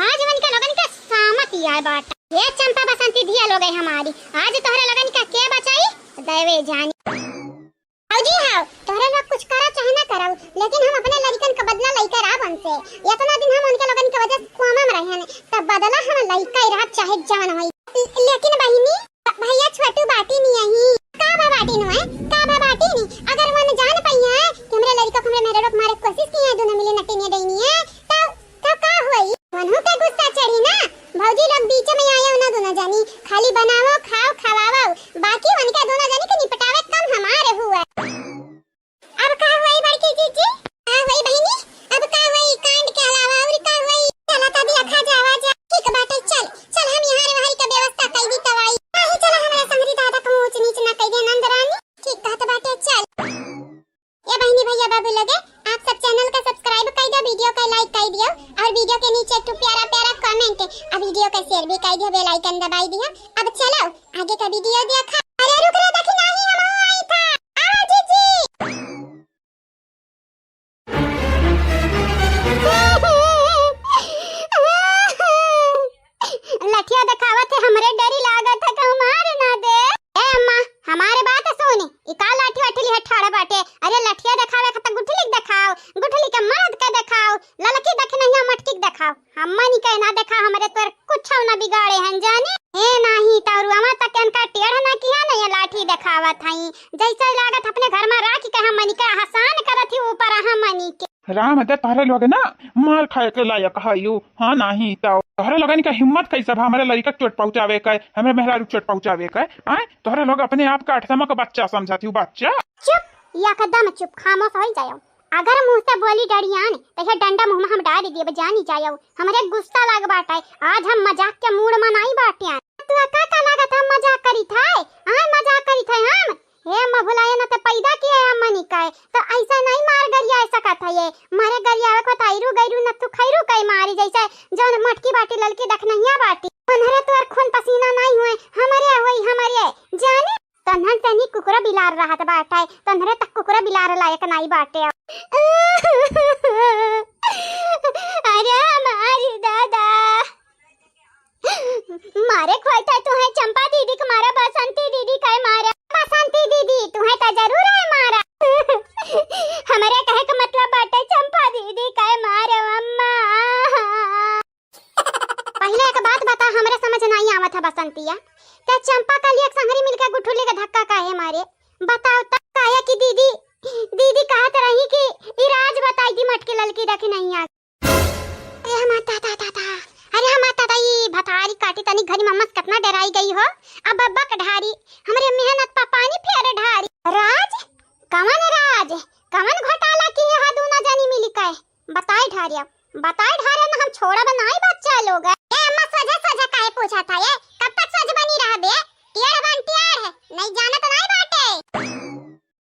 आज उनके लोगन के सामत ही आए बाटा। ये चंपा बसंती धिया लोग है हमारी, आज तोहरे लोगन का के बचाई? दैवे जानी। भौजी हाव, तोहरे लोग कुछ करा चाहे ना करा, लेकिन हम अपने लड़िकन का बदला लइके रहब उनसे। इतना दिन हम उनके लोगन के वजह से कोमा में रहन, तब बदला हम लइके रहब चाहे जवन होई। लेकिन बहिनी, भैया छोटू बाटी नहीं आई। का बा बाटी नु है? का बा बाटी नहीं? अगर वन जान पाई है कि हमरे लड़िका को हमरे मेहरारू के मारे कोशिश की है, दोनों मिली नटिनिया डैनी है, तब तो का हुई? वनहु पे गुस्सा चढ़ी ना, भौजी लोग बीच में आए ना दोनों जनी, खाली बनावो, खाओ, खवावो, बाकी उनका दोनों जनी के निपटावे कम हमारे हुआ। अब का हुई बड़की जीजी? का हुई बहिनी? अब का हुई? कांड के अलावा और का हुई? चला तब देखा जावा जा। ठीक बाटे, चल, चल हम यहाँ रहाई के व्यवस्था कर दी तवाई। नहीं चला हमरा संगरी दादा को ऊंच नीच ना कर दे नंद रानी। ठीक कहत बाटे, चल। ए बहिनी भैया बाबू लोगे, आप सब चैनल का सब्सक्राइब कर दो, वीडियो का लाइक कर दियो और वीडियो के नीचे एक ठो प्यारा प्यारा कमेंट और वीडियो का शेयर भी कर दियो, बेल आइकन दबाई दियो। अब चलो आगे का वीडियो देखा। अरे रुक रे, देखी नहीं हम आई था। आ जीजी। लठिया देखावत है, हमरे डरी लागत है, कहूँ मार ना दे। ए अम्मा, हमारे बात सुनी, ई का लाठी वाठी लिहे ठाड़ा बाटे? अरे लठिया देखावे खातिर गुठली के देखाओ, गुठली के मर्द के देखाओ, ललकी देख नहीं मटकी के देखाओ, हमनी के ना देखा, हमरे तोर कुछ ना बिगाड़े हैं जानी। ए नाही तौरुआवा तक इनका टेढ़ ना किया ना, ये लाठी देखावत हई, जैसे लागत अपने घर में राखी के हमनी के हसान करत ही ऊपर हमनी के। राम दे, तोहरे लोग ना मार खाए के लायक हयू। हाँ, नाही तो तोहरे लोगन के हिम्मत कैसे बा हमरे लड़िका के चोट पहुँचावे के, हमरे मेहरारू के चोट पहुँचावे के? आय, तोहरे लोग अपने आप के अठदमा के बच्चा समझत हयू, बच्चा। चुप, एकदम चुप, खामोश हो जाओ। अगर मुँह से बोली डरियान, त यह डंडा मुँह में हम डारि देब, जानी जायउ। हमरे गुस्सा लाग बाटइ, आज हम मजाक के मूड में नाहीं बाट्यान। तू का, का लागत हम मजाक करित है? आय, मजाक करित है हम? हे अम्मा भुलाए न, त पैदा किहे है अम्मा निकाय, त अइसा नाहीं मार गरियाए सकत है ये। मारे गरियावे को त अइरू गइरू न तू खइरू कइ मारी, जइसे जउन मोटकी बाटी ललकी दखनहिया बाटी। तन्हरे तोर खून पसीना नाहीं हुए, हमरे हुई, हमरे। जाने तन्हन से नी कुकुरा बिलार रहत बाटइ, तन्हरे तक कुकुरा बिलार लायक नाहीं बाटे। अरे हमारी दादा, मारे खोइता तुहइ चंपा दीदी क मारा, बसंती दीदी कइ मारा। बसंती दीदी, तुहइ त जरूर है मारा। हमरे कहे क मतलब बाटे चंपा दीदी कइ मारा अम्मा। पहिले एक बात बता, हमरे समझ नाहीं आवत है बसंतिया, ते चंपा का लिए एक संगरी मिलके गुठुली का धक्का काहे मारे? बताओ त, काहे कि दीदी, दीदी कहत रही कि ई राज बताई दी मटकी ललकी दखनहिया। अरे हमार दादा, दादा, अरे हमार दादा, ई भतारी काटी तनी घरी मम्मा से कितना डराई गई हो। अब बब्बा के ढारी, हमरे मेहनत पा पानी फेर ढारी। राज? कवन राज? कवन घोटाला किहे हा दूना जनी मिली के? बताई ढारिया, बताई ढारिया ना, हम छोड़ब नाहीं बच्चा लोग। ए अम्मा, सोझा सोझा काहे पूछत है? ए, कब तक सोझ बनी रहबे? टेढ़ बन टेढ़, नाहीं जानत नाहीं बाटे।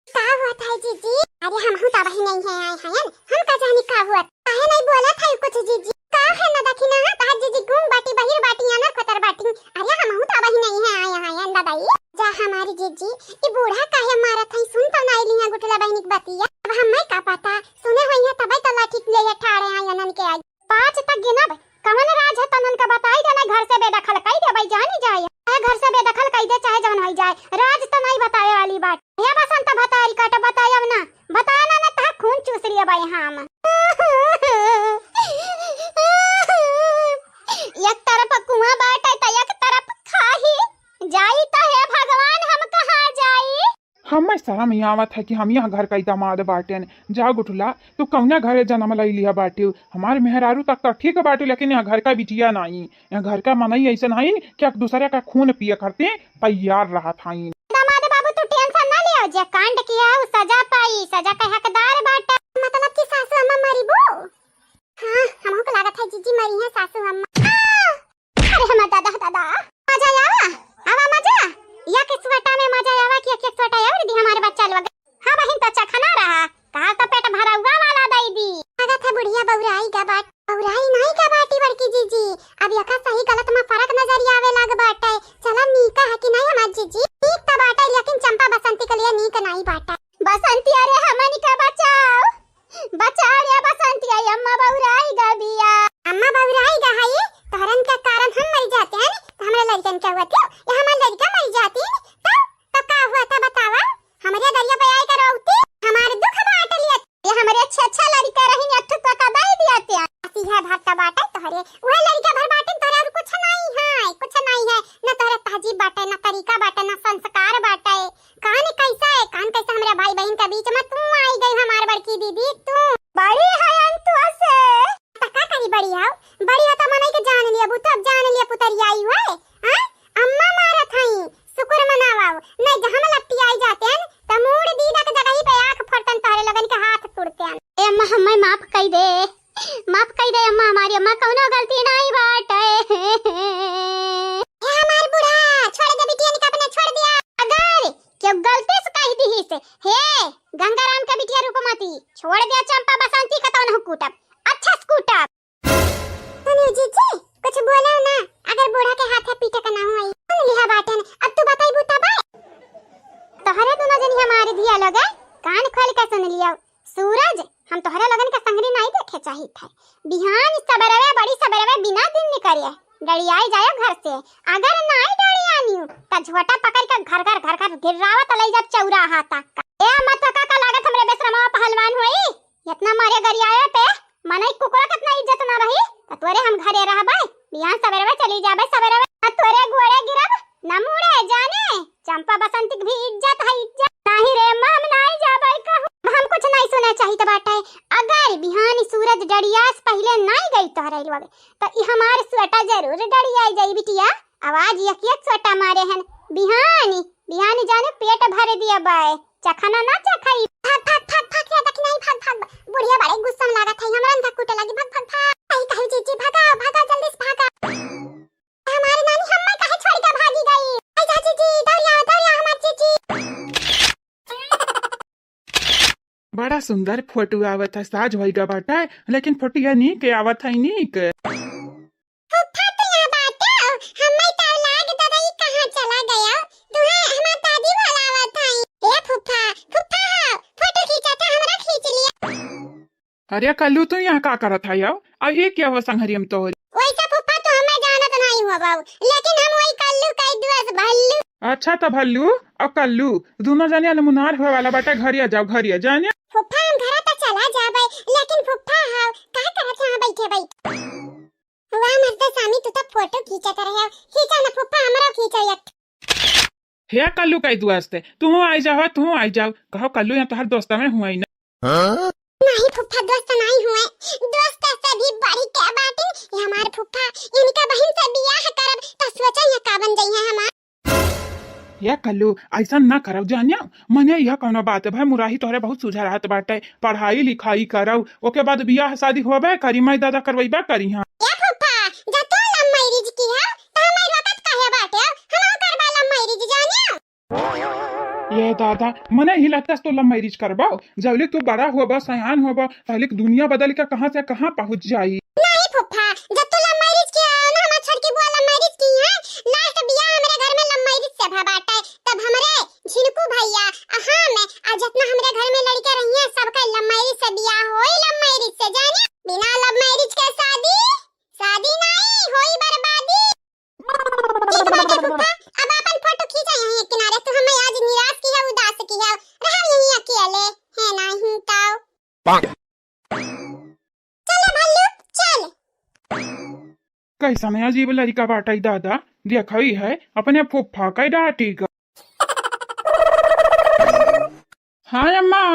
का हुआ था जीजी? अरे हमहू त अबही नाहीं है आए हयन, हम का जानी का हुआ। काहे नाहीं बोलत है कुछ जीजी? का है ना देखी ना, तहार जीजी गूंग बाटी, बहिर बाटी, अनर खोतर बाटी। अरे हमहू त अबही नाहीं है आए हयन दादाई। जा हमारी जीजी, ई बूढ़ा काहे मारत है, सुन तो नाहीं लिहा गुठला बहिनी के बतिया। अब हमें का पता, सुने होइहैं तबै त लाठी लेहे ठाड़े आयनन के आई। पाँच तक गिनब, कवन राज है तनन का बताई देना, घर से बेदखल कई देबै, जानी जाए। चाहे घर से बेदखल कई दे, चाहे जवन होई जाए, राज त नाहीं बताए वाली बात। हे बसंत भतारी काट बतायब ना, बताए ना, ना तहार खून चूस लिया बाई हम। एक तरफ कुआं बाटे त एक तरफ खाही, जाई त हे भगवान हम कहाँ जाई? हमें शर्म ही आवत है कि हम यहाँ घर का ही दामाद बाटेन। जा गुठला, तू कौना घरे जन्म लई लिया बाटे? हमार मेहरारू तक तो ठीक बाटे, लेकिन यहाँ घर का बिटिया नाहीं। यहाँ घर का मनई ऐसन हईन कि एक दूसरे का खून पिए खातिर तैयार रहत हईन। दामाद बाबू, तू tension ना लियो, जे कांड किया है, उ सजा पाई, सजा के हकदार बाटे। मतलब कि सासू अम्मा मरिबू? हाँ, हमहू के लागत है जीजी मरिहैं सासू अम्मा। आ! अरे हमार दादा, दादा। मजा आवा, आवा मजा। या के सोटा में मजा आवा कि एक एक सोटा और दी हमारे बच्चा लोग। हाँ बहिन, तो चखना रहा, कहा तो पेट भरौआ वाला दई दी। लागत है बुढ़िया बौराई गा बाट, बौराई नाहीं गा बाटी बड़की जीजी। अब यका सही गलत में फर्क नजरिया आवे लाग बाटे। चला नीक है कि नाहीं हमार जीजी? नीक तो बाटे, लेकिन चंपा बसंती के लिए नीक नाहीं बाटे। बसंती, अरे हमनी के बचाओ। बचाओ रे बसंती, आई अम्मा बौराई गा बिया। अम्मा बौराई गा हई, तोहरन के कारण हम मर जाते हैं, तो हमरा लड़कन के हुआ थी, या हमार लड़का मर जाती, तो, तो का हुआ था बतावा? हमरे दरिया पे आई के रोती, हमार दुख बांट लिया। ये हमरे अच्छे अच्छा लड़का रही, अठू तो का दई दिया ते। असी है भर का बाटे तोहरे, वह लड़का भर बाटे तोहरे, और कुछ नाहीं है, कुछ नाहीं है, न तोहरे तहजीब बाटे, न तरीका बाटे, न संस्कार बाटे। कान कैसा है, कान कैसा हमरा भाई बहिन के बीच में तू आई गई हमार बड़की दीदी, तू बड़ी है अंतुआ से। त का करी बड़ी हो, बड़ी हो त मनई के जान लिया, बू तो अब जान लिया पुतरिया आई हुए, हाँ? अम्मा मारत हई, शुक्र मनावा, नहीं जहाँ में लपटी आई जाते हैं, त मूड़ दीदा के जगह ही पे आँख फोड़तन, तोहरे लोगन के हाथ तोड़ते हैं। ए अम्मा, हमें माफ कई दे। माफ कई दे अम्मा, हमारी अम्मा कौनो गलती नाहीं बाटे। हे हमार बूढ़ा, छोड़ दे बिटिया निका अपने, छोड़ दिया। अगर केहू गलती से कही दिहिस, हे गंगाराम के बिटिया रूपमती, छोड़ दिया चंपा बसंती का तौन कूटब, अच्छा से कूटब। सुनियो जीजी, कुछ बोलो ना, अगर बूढ़ा के हाथे पीटे का ना हुई। सुन लिहा बाटन, अब तू बताइबू तबे। तोहरे दुनो जनी हमारे धिया लोग, कान खोल के सुन लियो। सूरज, हम तोहरे लोगन के संगरी नाहीं देखे चाहित है। बिहान सबेरवे, बड़ी सबेरवे, बिना दिन निकरिए, डरियाई जायो घर से। अगर नाहीं डरियानियो, त झोटा पकड़ के घर घर, घर घर गिर्रावत लई जाब चौराहा तक। ए अम्मा, तो का, का लागत हमरे बेसरमवा पहलवान होई? इतना मारे गरियाए पे मनई कुकुरा कितना इज्जत ना रही, त तोरे हम घरे रहबे, बिहान सबेरवे चली जाबे सबेरवे, न तोरे गोड़े गिरब, न मुड़े जाने। चंपा बसंती के भी इज्जत है, इज्जत। नाहीं रे अम्मा, हम नाहीं जाबे कहूँ। हम कुछ नाहीं सुने चाहित बाटे। अगर बिहानी सूरज डरियास पहिले नाहीं गई तोहरे लोग, त ई हमार सोटा जरूर डरियाई जाई बिटिया। आवाज एक एक सोटा मारे हन। बिहानी, बिहानी जाने पेट भर दिया बाय। चखना ना चखाई। भाग, भाग, भाग, भाग, रे दखिनाई, भाग, भाग, भाग। बुढ़िया बड़े गुस्सा में लागत है, हमरा ना कूटे लगी, भाग, भाग, भाग। आई कहू जीजी, भागा, भागा, जल्दी से भागा। हमार नानी हम्मा काहे छोड़ के भागी गई? आई जा जीजी, दौड़िया, दौड़िया हमार जीजी। बड़ा सुंदर फोटो आवत है, साझ होइगा बाटे, लेकिन फोटिया नीक आवत है, नीक। फूफा तो यहाँ बाटे, हम्मे तो लाग ददई कहाँ चला गया? तुहे हमार दादी बोलावत है। ए फूफा, फूफा हो, फोटो खींचा था, हमरा खींच लिया। अरे कल्लू, तू यहाँ का करत है हो? आ ये क्या हो संगरियम तोहरी? वैसे फूफा तो हमें जानत नहीं हो बाबू, लेकिन हम वही कल्लू कह दुआस भल्लू। अच्छा त भल्लू और कल्लू दोनों जने अलमुनार होए वाला बाटे, घरिया जाओ, घरिया जाने। फूफा हम घर त चला जाबे, लेकिन फूफा हो का करत यहाँ बैठे बैठे? वाह मर्द स्वामी, तू तो फोटो खींचत रहे हो, खींचा ना फूफा, हमरो खींचो एक। हे कल्लू कह दुआस ते, तू आई जाओ, तू आई जाओ, कहो कल्लू यहाँ तोहर दोस्त में हुआ ही ना। हाँ? नहीं फूफा, दोस्त नहीं हुए, दोस्त से भी बढ़ के बाटिन। ये हमार फूफा, इनका बहन से बियाह करब त सोचा ये का बन जाई है हमार। ये कल्लू, ऐसा ना करब जानिया, मने यह कौनो बात है भाई, मुराही तोहरे बहुत सुझा रहत बाटे, पढ़ाई लिखाई करब, ओके बाद बियाह शादी होबे करी, माई दादा करवैबा करी। हाँ ये फूफा, जब तू लव मैरिज की है, तो हमार वक्त काहे बाटे, हम करबा लव मैरिज जानिया। ये दादा, मने ही लगता तो लव मैरिज करबो, जबले तू बड़ा होबा, सयान होबा, तहले दुनिया बदल के कहाँ से कहाँ पहुँच जाई। नहीं फूफा, जब तू लव मैरिज किया हो ना, हमार छोटकी बुआ लव मैरिज की है, लास्ट बियाह हमरे घर में लव मैरिज से भा बाटे, तब हमरे झिनकू भैया, आ हम, आ जितना हमरे घर में लड़के रही हैं, सबका लव मैरिज से बियाह होई, लव मैरिज से जाने, बिना लव मैरिज के शादी, शादी नहीं होई, बर्बादी। ठीक बाटे फूफा, अब आपन फोटो खींचा यहीं एक किनारे। तू हमें आज निराश की है, उदास की है, रहा यहीं अकेले, है नहीं तो। चलो भल्लू, चल। कैसा में अजीब लड़का बाटा ई दादा, देखा ही है अपने फूफा का डांटी का। हाँ अम्मा,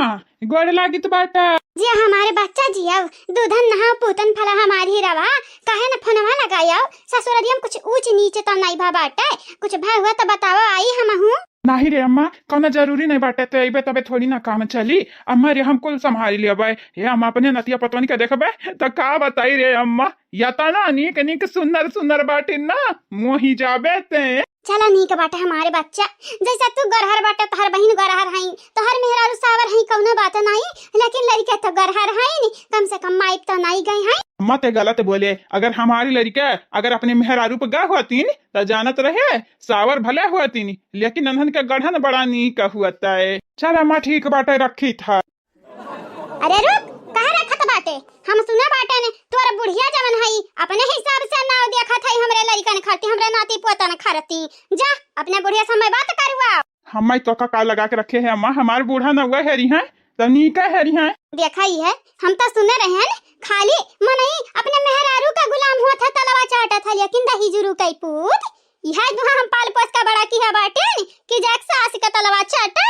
गोड़ लागित बाटा। जी हमारे बच्चा जी, अब दूधन नहा पूतन फला हमारी ही रवा, काहे न फोनवा लगायो? ससुररियम कुछ ऊंच नीच तो नहीं भा बाटे, कुछ भय हुआ तो बताओ, आई हम हूँ। नहीं रे अम्मा, कौनो जरूरी नहीं बाटे, ते अइबे तबे थोड़ी ना काम चली। अम्मा रे, हम कुल संभाल लेबे। हे अम्मा, अपने नतिया पतवन के देखबे तो का बताई रे अम्मा, यतना नीक नीक सुंदर सुंदर बाटिन ना, मोही जाबे ते। चला नीक बाटे हमारे बच्चा, जैसा तू गरहर बाटे, तोहर बहिन गरहर हई, तोहर मेहरारू सावर हई, कौनो बात नाई, लेकिन लड़के तो गरहर हई नी, कम से कम माइक तो नाई गए हई। अम्मा ते गलत बोले, अगर हमारी लड़के अगर अपने मेहरारू पे गा होतीन तो जानत रहे, सावर भले होतीन, लेकिन नन्हन के गढ़न बड़ा नीक हुआ है। चल अम्मा ठीक बाटे, रखी था। अरे रुक, कहाँ रखत बाटे? हम सुना बाटे ने, तोर बुढ़िया जवन हई, अपने हिसाब से नाव देखत हई हमरे लइकन खातिर, हमरे नाती पोतन खातिर। जा, अपने बुढ़िया से मैं बात करवा। हम मैं तो का लगा के रखे है अम्मा, हमार बूढ़ा नौवा हेरी हैं, तो नीका हेरी हैं। देखा ही है, हम तो सुने रहे हैं, खाली मनई अपने मेहरारू का गुलाम हुआ था, तलवा चाटा था, लेकिन दही जुरू कई पूत, यह दुहा हम पाल पोस का बड़ा की है बाटे कि जाके सास का तलवा चाटा।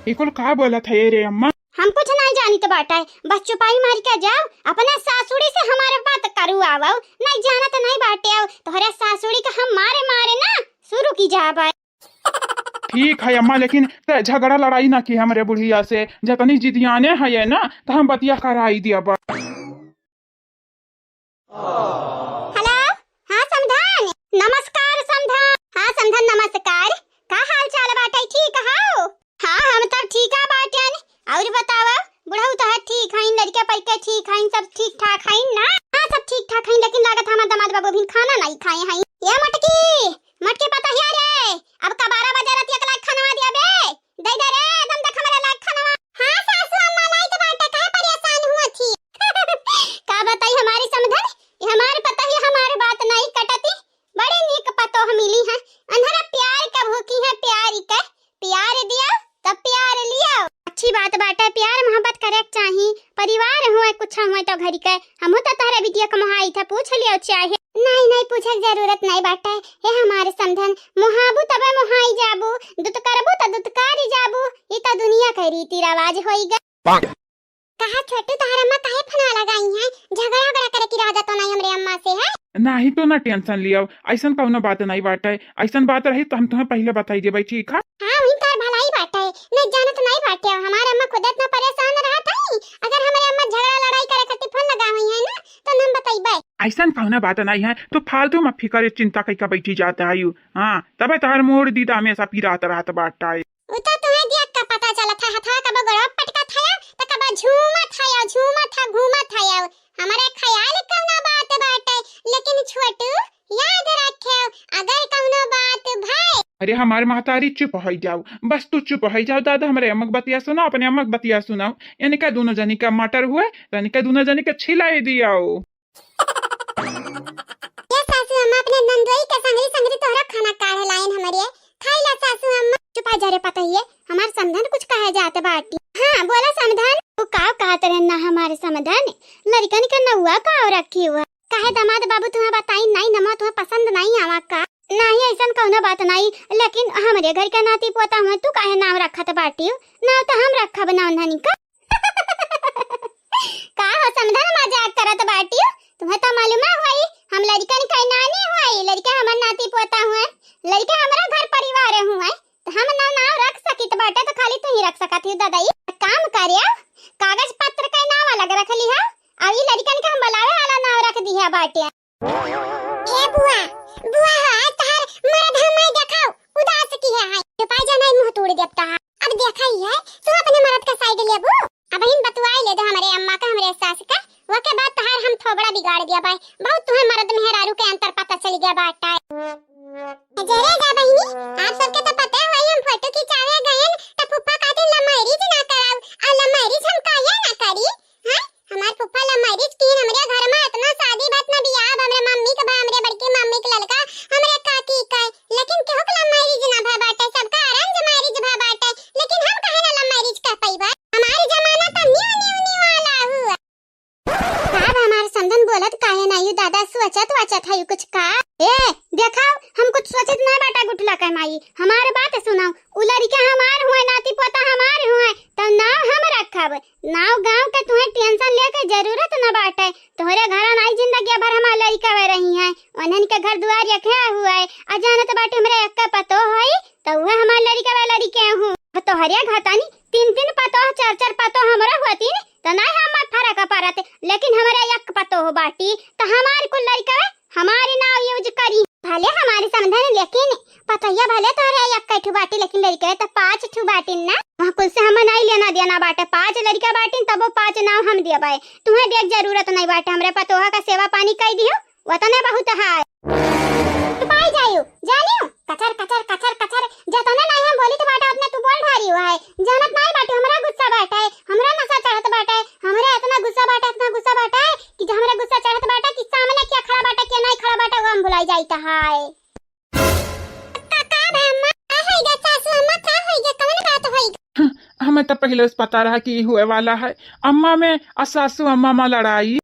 ई कुल का बोलत है रे अम्मा? हम कुछ नहीं जानित बाटे, बस चुपाई मार के जाओ, अपने सासुड़ी से हमारे बात करू आवो, नहीं जानत नहीं बाटे, तोहरे सासुड़ी के हम मारे मारे ना शुरू की जाबे। ठीक है अम्मा, लेकिन ते झगड़ा लड़ाई ना की हमरे बुढ़िया से, जतनी जिदियाने है ना, तो हम बतिया कराई दिया बा। हेलो, हाँ समधन, नमस्कार समधन। हाँ समधन नमस्कार, का हाल चाल बाटे, ठीक हो? हाँ हम तो ठीक है बाटेन। और बतावा, बुढ़ऊ तो है ठीक है, लड़का परिका ठीक है, सब ठीक ठाक है ना? हाँ सब ठीक ठाक है, लेकिन लागत हमार दामाद बाबू भी खाना नहीं खाए हैं। ये मटकी, मटकी पता है रे, अब का बारह बजे रात एक लाख खाना दिया बे। दे दे रे, एकदम देख हमरे लायक खानवा। हाँ सासू अम्मा, लाइट बाटे, काहे परेशान हुआ थी? का बताई हमारी समधन, ये हमारे पता ही हमारे बात नहीं कटती। बड़ी नीक पतोह मिली है, अनहरा प्यार का भूखी है, प्यार के, प्यार दिया तब प्यार लिया। अच्छी बात बाटे, प्यार मोहब्बत करे के चाही, परिवार हुए कुछ हुए तो घर के। हमहू तो तोहरे बिटिया के मोहाई था, पूछ लियो चाहे। नहीं नहीं, पूछे के जरूरत नहीं बाटे। हे हमारे समधन, मोहाबू तबे मोहाई जाबू, दुतकरबू त दुतकारी जाबू। ई त दुनिया के रीति रिवाज होई गए। कहा छोटू, तोहर अम्मा काहे फोनवा लगाई हैं? झगड़ा उगड़ा करे की इरादा तो नहीं हमरे अम्मा से है? नाही तो ना tension लियाओ, अइसन कउनो बात नाई बाटे। अइसन बात रही तो हम तुहें पहिले बताई देबे, ठीक है? हाँ, वही तोर भलाई बाटे, नहीं जानत नाई बाटे। हमार अम्मा खुद इतना परेशान रहत है, अगर हमरे अम्मा झगड़ा लड़ाई करे खातिर फोन लगा हुई है ना, तो हम बतइबे। अइसन कउनो बात नाई है, तो फालतू में फिकर चिंता कइके बैठी जात है यू। हाँ, तबे तोहर मोर दीदा हमेशा पिरात रहत बाटे। उ तो तुहें देख के पता चलत है, हथवा कबो गोड़वा पटकत है, तो कबो झूमत है, झूमत है, घूमत है। हमरे ख्याल कउनो बात बाटे, लेकिन छोटू, याद रखे, अगर कउनो बात भय। अरे हमार महतारी, चुप होइ जाओ, बस तू चुप होइ जाओ। दादा, हमरे अम्मा के बतिया सुनाओ, अपने अम्मा के बतिया सुनाओ। इनका दुनो जनी का मटर हुए, तो इनका दुनो जनी के छिलाई दियाओ। ये सासू अम्मा, अपने नंदोई के संगरी संगरी तोहरा खाना काढ़े लाइन हमरे। खाई ला सासू अम्मा। चुपा जा रे पतोहिए, हमार समधन कुछ कहे जात बाटी। हाँ, बोला समधन। तू का कहत रहे ना हमारे समधन? लड़कन के नौआ का रखी हुआ? काहे दामाद बाबू तुम्हें बताई नाई, नमवा तुम्हें पसंद नाई आवा का? नाही, अइसन कउनो बात नाई, लेकिन हमरे घर के नाती पोता हुए, तू काहे नाम रखत बाटी? नाम तो हम रखब ना उन्हनी का। का हो समधन, मजाक करत बाटियो? तुम्हें तो मालूम होई, हम लड़कन के नानी होई, लड़का हमर नाती पोता हुए, लड़का हमरा घर परिवार हुए, तो हम ना नाम रख सकित बाटे, तो खाली तू ही रख सकत ही दादा। ई काम करिया, कागज पत्र के नाम अलग रख लिहा, अब ई लड़कन के हम बुलावे वाला नाम रख दिहा बाटे। ए बुआ, बुआ हो, आज तहार मरद हम नहीं देखाओ, उदास किहे है। चुपाई जा नहीं, मुंह तोड़ देब तहार। अब देखा ही है, तू अपने मरद का side लेबू। अबहिन बतुआई ले दे हमरे अम्मा का, हमरे सास का, वके बाद तहार हम थोबड़ा बिगाड़ दिया बाय। बहुत तुम्हें मरद मेहरारू के अंतर पता चल गया बाटा। जरे जा बहिनी, आप सबके तो पता है, वही हम फोटो खिंचावे गए, तो फूफा कहते love marriage ना कराओ, और love marriage हम काहे ना करी, हैं? हमार फूफा love marriage की, हमरे घर में इतना शादी बात ना बियाह, अब हमरे मम्मी के बा, हमरे बड़की मम्मी के लड़का, हमरे काकी का, लेकिन केहू के love marriage ना भा बाटे, सबका arrange marriage भा बाटे, लेकिन हम काहे ना love marriage कर पाई बा? हमार जमाना तो न्यू, न्यू, न्यू वाला हुआ। का बा हमार समधन, बोलत काहे ना यू दादा, सोचत वाचत है यू कुछ का? ए, देखाओ, हम कुछ सोचत ना बाटा गुठला के माई, हमार बात सुनाओ, उ लड़का हमार हुए, नाती पोता हमार हुए, तो नाम हम रखब। नाव गाँव के तुहें tension लेके जरूरत न बाटे। तोहरे घरा नाई जिंदगी भर हमार लड़िका वे रही हैं। उन्हन के घर दुआर यखे हुए। आ जानत बाटे हमरे एक्के पतोह होई, त उहे हमार लड़िका वे लड़िके हूँ। अब तोहरे घतानी तीन तीन पतोह, चार चार पतोह हमरा होतीन, त नाई हमार फरक परत। लेकिन हमरे एक पतोह बाटी, त हमार कुल लड़िका वे हमारे नाव use करी। भले हमारे समधन, लेकिन पतोहिया भले तोहरे एक्के ठू बाटी, लेकिन लड़िका त पाँच ठू बाटिन ना। वहाँ कुल से हमें नाई लेना देना बाटे। पाँच लड़िका बाटिन, तबो पाँच नाव हम देबे। तुहें देख जरूरत नहीं बाटे, हमरे पतोहा का सेवा पानी कई दियो, वतने बहुत है। चुपाई जायू, जानियो, कचर, कचर, कचर, कचर, जतने नहीं हम बोली तो बाटे, उतने तू बोल ढारी हुआ है। जानत नहीं बाटे, हमरा गुस्सा बाटे, हमरा नशा चढ़त बाटे, हमरा इतना गुस्सा बाटे, इतना गुस्सा बाटे कि जो हमरा गुस्सा चढ़त बाटे कि सामने क्या खड़ा बाटे, क्या नहीं खड़ा बाटे, वो हम भुलाई जाइत है। का, का भा अम्मा? का होइगा सासू अम्मा, का होइगा? कवन बात होइगा? हमें तो पहिले से पता रहा कि ई हुए वाला है। अम्मा में आ सासू अम्मा में लड़ाई।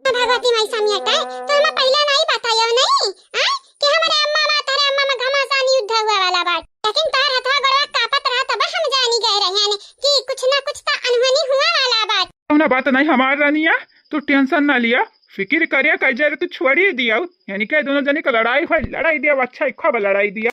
भगवती माई समियाटा है, तो हमें पहिले नहीं बतायो नहीं, आय? कि हमरे अम्मा में, तोहरे अम्मा में घमासान युद्ध हुए वाला बाटे। लेकिन तोहर हथवा गोड़वा कांपत रहा, तब हम जानी गए रहे कि कुछ ना कुछ तो अनहोनी हुआ वाला बाटे। कौनो बात नहीं हमार रानिया, तू tension ना लिया, फिकिर करिया, कह जा रे तू छोड़ी दिया, यानी कि दोनों जने का लड़ाई हो, लड़ाई दिया, अच्छा ही खूब लड़ाई दिया।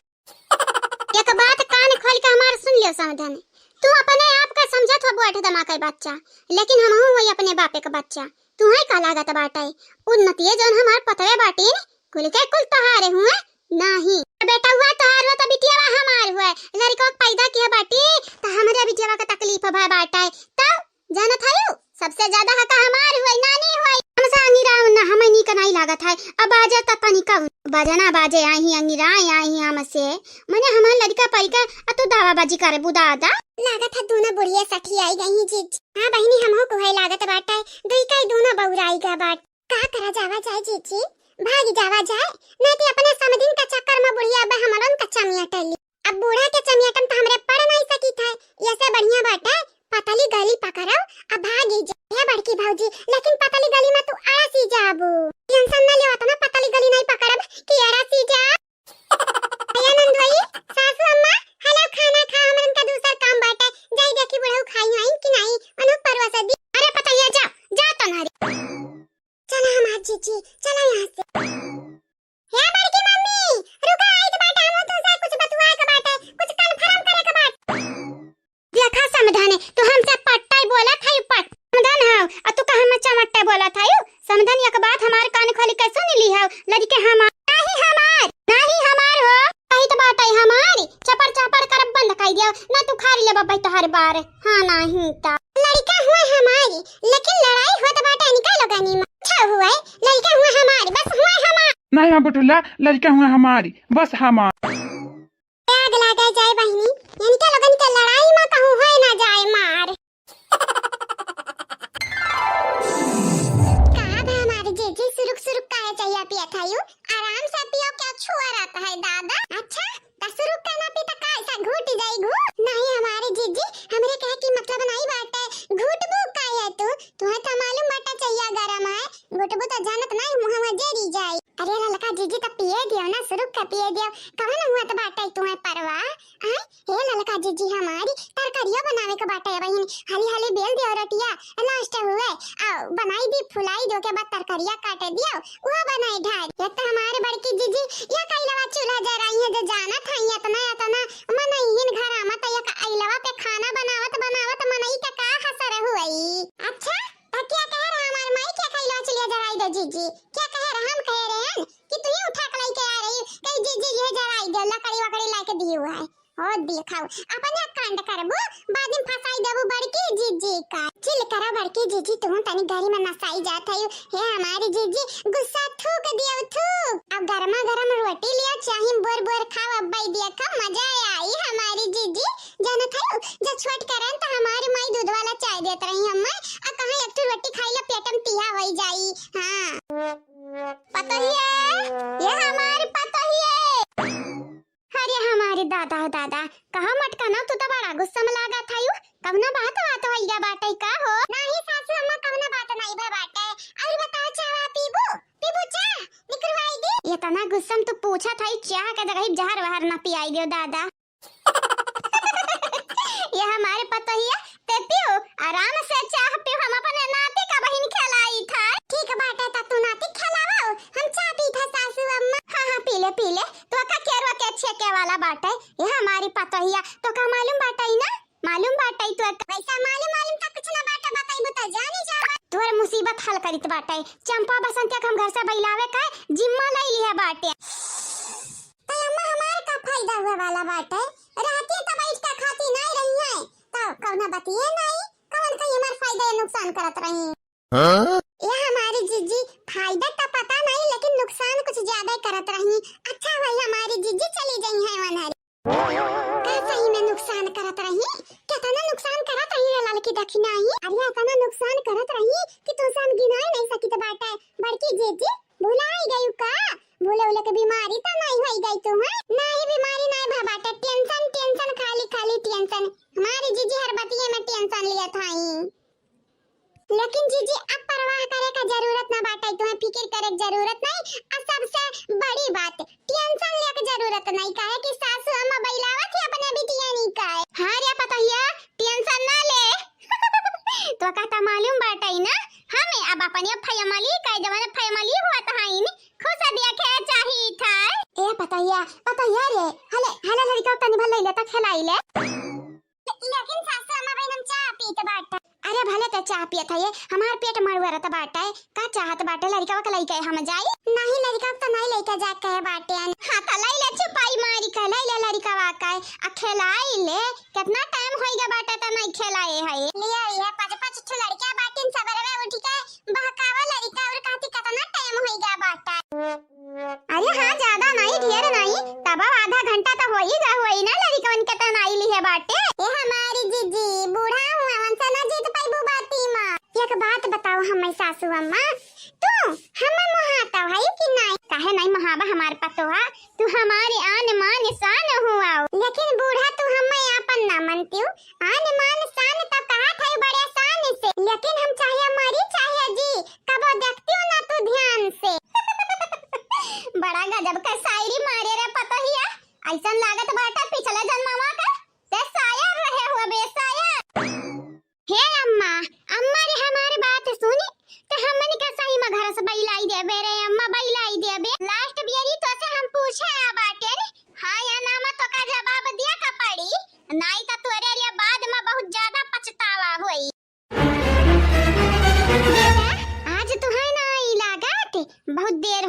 एक बात कान खोल के हमार सुन लियो समधन, तू अपने आप का समझत हो बुढ़ दमा के बच्चा, लेकिन हमहू वही अपने बापे का बच्चा। तुहे का लागत बाटे, उन्नतिये जौन हमार पतवे बाटी, कुल के कुल तोहारे हुए, नाही। बेटवा तोहार हुआ त बिटियावा हमार हुए, लड़का पैदा किया बाटी, त हमरे बिटियावा का तकलीफ भय बाटे, तब जानत हयू, सबसे ज्यादा हक हमार हुए, नानी हुए। हमसे अंगिराव ना, हमें नीक नाई लागत है। अब बाजे त तनिका बजना बाजे, आई अंगिराए आई हमसे, मने हमार लड़का परिका, आ तू दावा बाजी करे बुदादा। लागत है दोनों बुढ़िया सठी आई गई हैं जीजी। हाँ बहिनी, हमहू को है लागत बाटे, दुई का ही दोनों बउराई गा बाट। का करा जावा जाए जीजी, भागी जावा जाए, नहीं तो अपने समदिन का चक्कर में बुढ़िया अब हमरन का चमिया टली। अब बूढ़ा के चमियाटन तो हमरे पड़ नहीं सकी था, ये से बढ़िया बाटे पतली गली पकड़ो, अब भागी जा। हे बड़की भौजी, लेकिन पतली गली में तू अड़सी जाबू। Tension ना ले, उतना पतली गली नहीं पकड़ब कि अड़सी जा। भैया नंदोई, सासू अम्मा, हेलो, खाना खा, हमरन का दूसर काम बाटे, जाई देखी बुढ़ऊ खाई आइन कि नहीं, उन्हों परवसा दी। अरे पतैया, जा, जा तो नारी। चला हमार जीजी, चला यहाँ से। हे बड़की मम्मी, रुका, आइत बाटे, हमहू तुमसे कुछ बतुआए के बाटे, कुछ confirm करे के बाटे। देखा समधन, तू हमसे पट्टा ही बोलत है, पट-, समधन हौ, अउ तू कहाँ में चमट्टा बोलत है? समधन, एक बात हमार कान खोली के सुन लिहौ, लड़िका हमार, नाहीं हमार, नाहीं हमार हो। कहित बाटे हमारी, चपर चपर करब बंद कइ दियो, ना तू खारी लेबा भाई तोहर बार। हाँ, नाहीं त। लड़िका हुए हमारी, लेकिन लड़ाई होत बाटे इनका लोगनी में। अच्छा हुए, लड़िका हुए हमारी, बस हुए हमार। नाहीं माँ बटुला, लड़िका हुए हमारी, बस हमार। आग लागे जाए बहिनी, इनका लोगन के लड़ाई में कहूँ होए ना जाए मार। का बा हमारे जीजी, सुरुक सुरुक काहे चहिया पियत हयू? आराम से पियो, क्या छुआ रहता है दादा? अच्छा, त सुरुक का ना पी त का ऐसा घुट जाई घुट? नाहीं हमारे जीजी, हमरे कहे की मतलब नाहीं बाटे, घुटबू का है तू? तुहे त मालूम बाटे चहिया गरम है, घुटबू त जानत नाहीं मुँह में जेरी जाई। अरे ललका जीजी, त पिए दियो ना, सुरुक का पिए दियो, कवन हुआ त बाटे तुहे परवा? आय, हे ललका जीजी हमारी, तरकारिया बनावे के बाटे बहिनी, हाली हाली बेल दियो रोटिया, last हुए, आ बनाई दी, फुलाई दी, ओके बाद तरकारिया काटे दियो, उहा बनाई ढार। ये त हमारे बड़की जीजी, या कइलवा चूल्हा जराई है, जो जानत है, इतना, इतना मनई हिन घर आमा, त या कइलवा पे खाना बनावत, बनावत मनई के का हसर हुई। अच्छा, त क्या कह रहा हमार माई, क्या कइलवा चूल्हा जराई दे जीजी? क्या कह रहा, हम कह रहे हैं कि तू ही उठा के लेके आ रही, कही जीजी ये जराई दे, लकड़ी वकड़ी लाके दी हुआ है। हो देखाओ, अपने कांड करबू, बाद में फंसाई देबू बड़की जीजी का। चिल करा बड़की जीजी, तू तनी घरी में नसाई जात है। हे हमारी जीजी, गुस्सा थूक दियो थूक। अब गरमा गरम रोटी लियो, चाही बोर बोर खाओ, अब भाई देखा मजा आई हमारी जीजी। जानत है, जब छोट करन त हमारी माई दूध वाला चाय देत रही हमें, आ कहाँ एक ठो रोटी खाई ला पेट में पिया होई जाई। हाँ। पतोहिया, ये हमारी पतोहिया। अरे हमारे दादा हो दादा, कहाँ मटका ना, तू तो बड़ा गुस्सा में लागा था यू। कवना बात, बात होइगा बाटे का हो? नाहीं सासू अम्मा, कवना बात नाहीं भा बाटे। और बताओ, चाह पीबू? पीबू चाह? निकरवाई दी? इतना गुस्सा में तू पूछा था, चाह के जगह जहर वहर ना पियाई दियो दादा। ये हमारे पतोहिया, ते पियो, आराम से चाह पियो, हम अपने नाती का बहिन खिलाई था। ठीक बाटे, त तू नाती खिलावा, हम चाह पी था सासू अम्मा। हाँ, हाँ, पी ले, पी ले, तो का केरवा के छेके वाला बाटे, ये हमारी पतोहिया, तो का मालूम बाटे ना? मालूम बाटे तो का? वैसा मालूम, मालूम त कुछ ना बाटे, बताइबू त जानी जाबा। तोहरे मुसीबत हल करित बाटे, चंपा बसंतिया के हम घर से बैलावे का जिम्मा ले लिया बाटे। त अम्मा हमार का फायदा हुए वाला बाटे? रहती त बैठ के खाती नाहीं रही है, त कौना बतिये नाहीं, कौन कहीं हमार फायदा या नुकसान करत रही? हाँ? ये हमारी जीजी फायदा त पता नाहीं, लेकिन नुकसान कुछ ज्यादा ही करत रही। अच्छा भाई हमारी जीजी चली गई है वनहरी। का सही में नुकसान करत रही? कितना नुकसान करत रही रे ललकी दखिनाही? अरे इतना नुकसान करत रही कि तुमसे हम गिनाए नाहीं सकित बाटे। बड़की जीजी, भुलाई गयू का? भूले उले के बीमारी त नाहीं होई गई तू, हैं? नाहीं बीमारी नाहीं भा बाटे, tension, tension, खाली, खाली tension। हमारी जीजी हर बतिये में tension लियत हई। लेकिन जीजी, अब परवाह करे का जरूरत ना बाटे, तुहें फिकिर करे के जरूरत नाहीं। आ सबसे बड़ी बात, tension लेके जरूरत नाहीं, काहे कि सासू अम्मा बैलावत ही अपने बिटिया नी का। हाँ रे पतोहिया, tension ना ले। तो का त मालूम बाटे ना, हमें अब अपने family का, जवन family हुआ त हईन, खुश देखे चाहित है। ए पतोहिया, पतोहिया रे, हले, हले लड़का तनी भले ले त खिलाई ले। लेकिन सासू अम्मा बहिन हम चाह पीत बाटे। अरे भले त चाह पियत है, ये हमार पेट मरुअरत बाटे, का चाहत बाटे लड़कवा के लइके हम जाई? नाहीं लड़कवा के त नाहीं लइके जा कहे बाटे। हाँ त लई ले चुपाई मारी के, लई ले लड़कवा के, आ खेलाई ले, कितना time होई गया बाटे त नाहीं खेलाए है। लिया ये पाँच पाँच ठो लड़का बाटिन, सबेरे उठ के बहकावा लड़का और कहती कितना time होई गया बाटे। अरे हाँ, ज्यादा नाहीं, ढेर नाहीं, तब आधा घंटा त होई गा, होई ना, लड़िकवन के त नाई लिहे बाटे। ए हमारी जीजी, बूढ़ा हुआ, उनसे ना जीत पाइबू बाती मा। एक बात बताओ हमें सासू अम्मा, तू हमें मोहाता है कि नाहीं? काहे नाहीं मोहाबा हमार पतोहा, तू हमारी आन मान शान हुआ। लेकिन बूढ़ा तू हमें आपन ना मनती हो, आन मान शान त कहा था बड़े शान से, लेकिन हम चाहे मरी चाहे जी, कबो देखती हूँ ना तू ध्यान से। बड़ा गजब का शायरी मारे रे पतोहिया, ऐसन लागत बाटे पिछले जन्मवा का ते शायर रहे हुआ बे शायर। हे अम्मा, अम्मा रे हमारी बात सुनी, ते हमनी का सही में घर से बैलाई दे।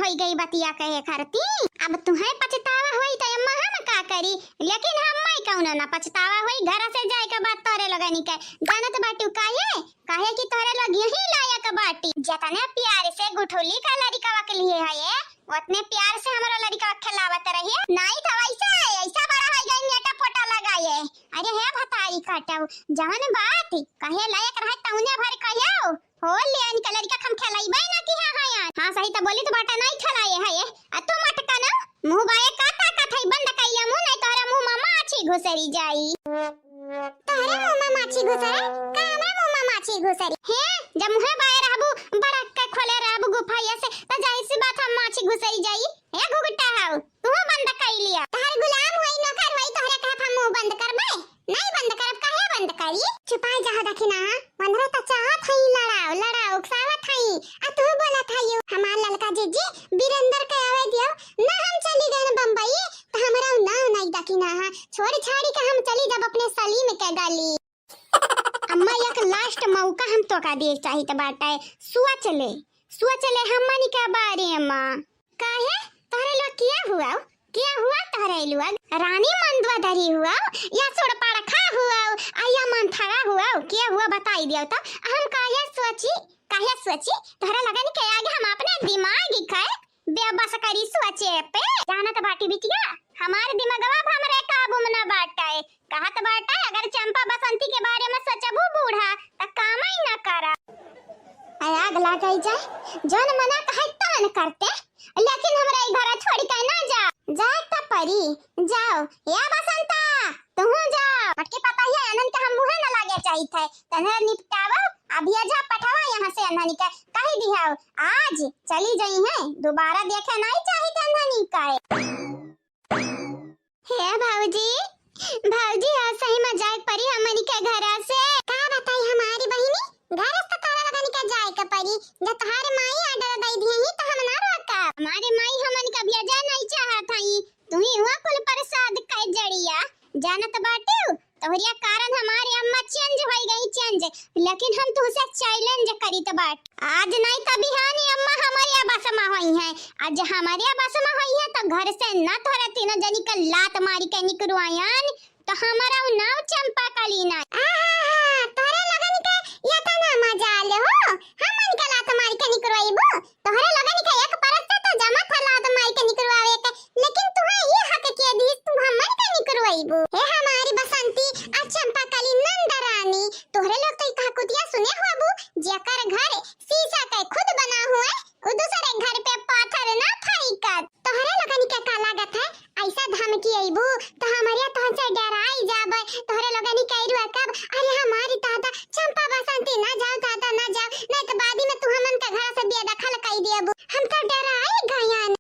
होइ गई बतिया कहे खरती। अब तुहैं पछतावा होई त अम्मा हम का करी, लेकिन हम्मै कउनो ना पछतावा होई। घर से जाए के बाद तोरे लोगनी के जानत बाटू काहे, काहे कि तोरे लोग यही लायक बाटी। जतने प्यार से गुठुली का लड़िकवा के लिए है, ओतने प्यार से हमरो लड़िकवा खेलावत रहिए। नाहीं त वैसा, ऐसा बड़ा होइ गई नेटा पोटा लगाए। अरे हे भतारी काटऊ, जवन बात कहे लायक रहे तउने भर कहेउ। हो ले इनका लड़िका हम खेलाइबे ना कि हाँ, हाँ यार। हाँ सही त बोली त बाटा नाहीं खेलाए है ये। आ तू मटका ना, मुँह बाए का ताकत है, बंद कइले मुँह, नाहीं तोहरे मुँह मा माछी घुसरी जाई। तोहरे मुँह मा माछी घुसरे? का हमरा मुँह मा माछी घुसरी? हे, जब मुँहे बाए रहबू, बड़ा के खोले रहबू गुफा ये से, त जाहिर सी बात हम माछी घुसरी जाई। हे घुघुटा हऊ, तू बंद कइ लिया। तोहर गुलाम होई, नौकर होई, तोहरे कहब हम मुँह बंद करबे? नाहीं बंद करब, काहे बंद करी? चुपाई जाओ दखिना, मनरे त चाहत हई लड़ाओ, लड़ाओ, उकसावत हई। आ तू बोलत हई, हमार ललका जीजी, बीरेंद्र के आवे दियो, ना हम चली गए बम्बई, त हमरा नाव नाहीं दखिना है। छोड़ छाड़ी के हम चली जब अपने सलीम के गली। अम्मा, एक last मौका हम तोका दिए चाहित बाटे, सोच ले, सोच ले हमनी के बारे मा। काहे? तोहरे लोग किया हुआ? किया हुआ तोहरे लोग? रानी मंदवा धरी हुआ या सुड़पाड़खा हुआ या मंथरा हुआ? किया हुआ बताई दियो त हम काहे सोची, काहे सोची? तोहरे लोगन के आगे हम अपने दिमाग के बेबस करी सोचे पे। जानत बाटी बिटिया, हमार दिमगवा अब हमरे काबू में ना बाटे। कहत बाटे, अगर चंपा बसंती के बारे में सोचबू बूढ़ा, त कामई ना करा। आग लागई जाए, जौन मना कहे तौन करते, लेकिन हमरा ई घर छोड़ के ना जा। जाए त परी, जाओ। या बसंता, तुहू जाओ। मटकी पता ही है, अनन के हम मुँहे ना लागे चाहित है। तन्हरा निपटावा, अभी जा पठावा यहाँ से अनहनी के, कही दिहाओ, आज चली जाई है, दोबारा देखे नाहीं चाहित अनहनी के। हे भौजी, भौजी, आज सही में जाए के परी हमनी के घरा से। का बताई हमारी बहिनी, घर से तोहरा लगन के जाए के परी। जब तोहार माई order दे दिए ही तो हम ना रोकब। हमारे माई हमन का भेजा नहीं चाहत हई, तू ही हुआ कुल प्रसाद के जड़िया। जानत बाटू, तोहरिया कारण हमारी अम्मा change होई गई, change। लेकिन हम तुहसे challenge करीत बाट। आज नाहीं त बिहानी अम्मा हमरे बस मा होई हैं। आज हमरे बस मा होई हैं त घर से ना तोहरे तीनों जनी के लात मारी के निकरवायन, त हमारा उ नाव चंपा कली ना। आहा, तोहरे लोगन के यतना मजाल हो, हमन के लात मारी के निकरवाइबू? तोहरे लोगन के एक परस से त जमा था लात मारी के निकरवावे के, लेकिन तुहे ई हक के दी तू हमन के निकरवाइबू? हे हमारी बसंती आ चंपा कली नंद रानी, तोहरे लोग तो ई कहाकुतिया सुने होबू, जेकर घर शीशा के खुद बना हुए, उ दूसरे घर पे पाथर ना फेंकत। तोहरे लोगन के का लागत है, ऐसा धमकी अइबू तो हमरे तोहन से डराई जाबे। तोहरे लोगन के रुआ कब, अरे हमारी दादा चंपा बसंती ना जाओ, दादा ना जाओ, नहीं तो बाद में तू हमन के घर से बेदखल कई देबू। हम तो डराई गयन।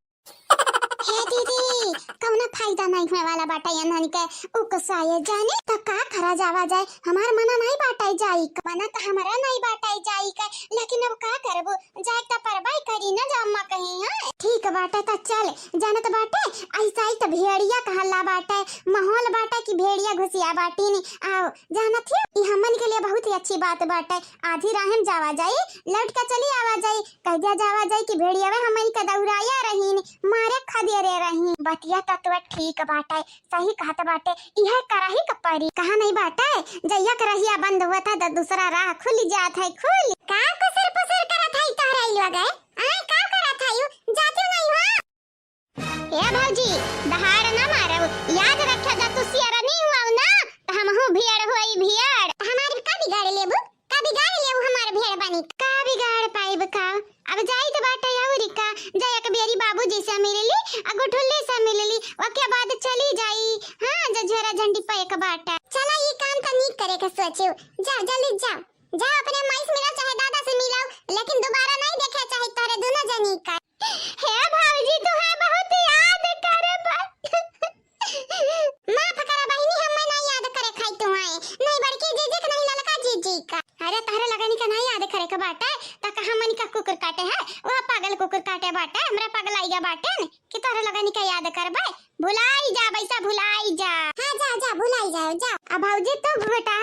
हे दीदी, कौनो फायदा नहीं होए वाला बाटे, अनहनी के उकसाए जाने त का करा जावा जाए। हमार मना नहीं बाटे जाई क, मना त हमरा नहीं बाटे जाई क, लेकिन अब का करबू, जाए त परबाई करी न, जा अम्मा कही है। ठीक बाटे त चल, जानत बाटे, ऐसा ही त भेड़िया कहला बाटे, माहौल बाटे कि भेड़िया घुसिया बाटी नी। आओ, जानत ही, ई हमन के लिए बहुत ही अच्छी बात बाटे। आधी राह में जावा जाई, लौट के चली आवा जाई, कह दिया जावा जाई कि भेड़ियावे हमन के दौड़ाया रहीन, मारे खदेरे रहीन। बतिया त तोर ठीक बाटे, सही कहत बाटे, इहे करही क परी। कहा नहीं बाटे, जइया के रहिया बंद होत है त दूसरा राह खुल जात है, खुल। का कुसर पुसर करत है तोहरा ई लोग, आय का करत है यू, जातियो नहीं हो? ए भौजी, दहाड़ ना मारब, याद रखे, जब तू सियरनी हुआ ना, त हमहू भियड़ होई भियड़। त हमार का बिगाड़ लेबू? का बिगाड़ लेबू हमार भियड़ बनी? का बिगाड़ पाइब का? अब जाई त बाटे अउरी का, जा एक बेरी बाबूजी से मिल ली, आ गुठुल्ली से मिल ली, ओके बाद चली जाई। हाँ, जा झोरा झंडी पे एक बाटा। चला, ई काम त नीक करे के सोचेउ। जाओ, जल्दी जाओ। जाओ, अपने माई से मिलो, चाहे दादा से मिलो, लेकिन दोबारा नहीं देखे चाहे तोहरे दोनों जनी का। हे भौजी, तुहे बहुत याद करब। माफ करा बहिनी, हमें नहीं याद करे खाई तुहे। नहीं बड़की जीजी का, नहीं ललका जीजी का। अरे, तोहरे लगनी का नहीं याद करे के बाटे, त का हमनी का कुकुर काटे है? वह पागल कुकुर काटे बाटे, हमरा पगलाइगा बाटे न, कि तोहरे लगनी का याद करबे? भुलाई जा, वैसा भुलाई जा। हाँ, जा, जा, भुलाई जाओ, जा। अब भौजी, तू बेटा,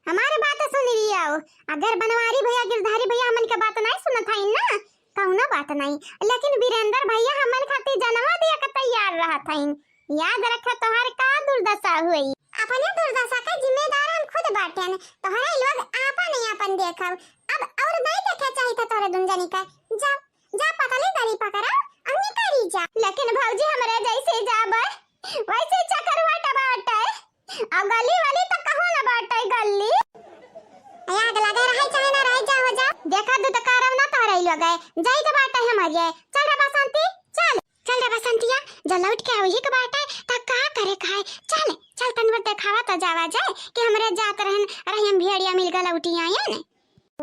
हमार बात सुन लियो। अगर बनवारी भैया, गिरधारी भैया हमन के बात नहीं सुनत हईन ना, कउनो बात नहीं, लेकिन वीरेंद्र भइया हमन खातिर जनवा दिया के तैयार रहत हइन। याद रखे तोहर का दुर्दशा हुई। अपने दुर्दशा के जिम्मेदार हम खुद बाटेन, तोहरे लोग आपन ही आपन देखब। अब और नहीं देखे चाहिए था तोहरे दुन जनी का। जा, जा पतली दरी पकड़ा और निकली जा। लेकिन भौजी हमरे जैसे जाबे, वैसे चकरवट बाटे। और गली वाली तो कहूँ ना बाटे गली। ए, आग लगे रहे चाहे ना रहे, जाओ, जाओ। देखा दू तो कारब ना तोहरे लोग है, जाई तो बाटे हमारे। चल रे बसंती, चल। चल रे बसंतिया, जब लौट के आवही के बाटे, त का करे खाए? चल, चल तनी बार देखावा त जावा जाए कि हमरे जात रहन रहियम भेड़िया मिल गए लौटी आयन।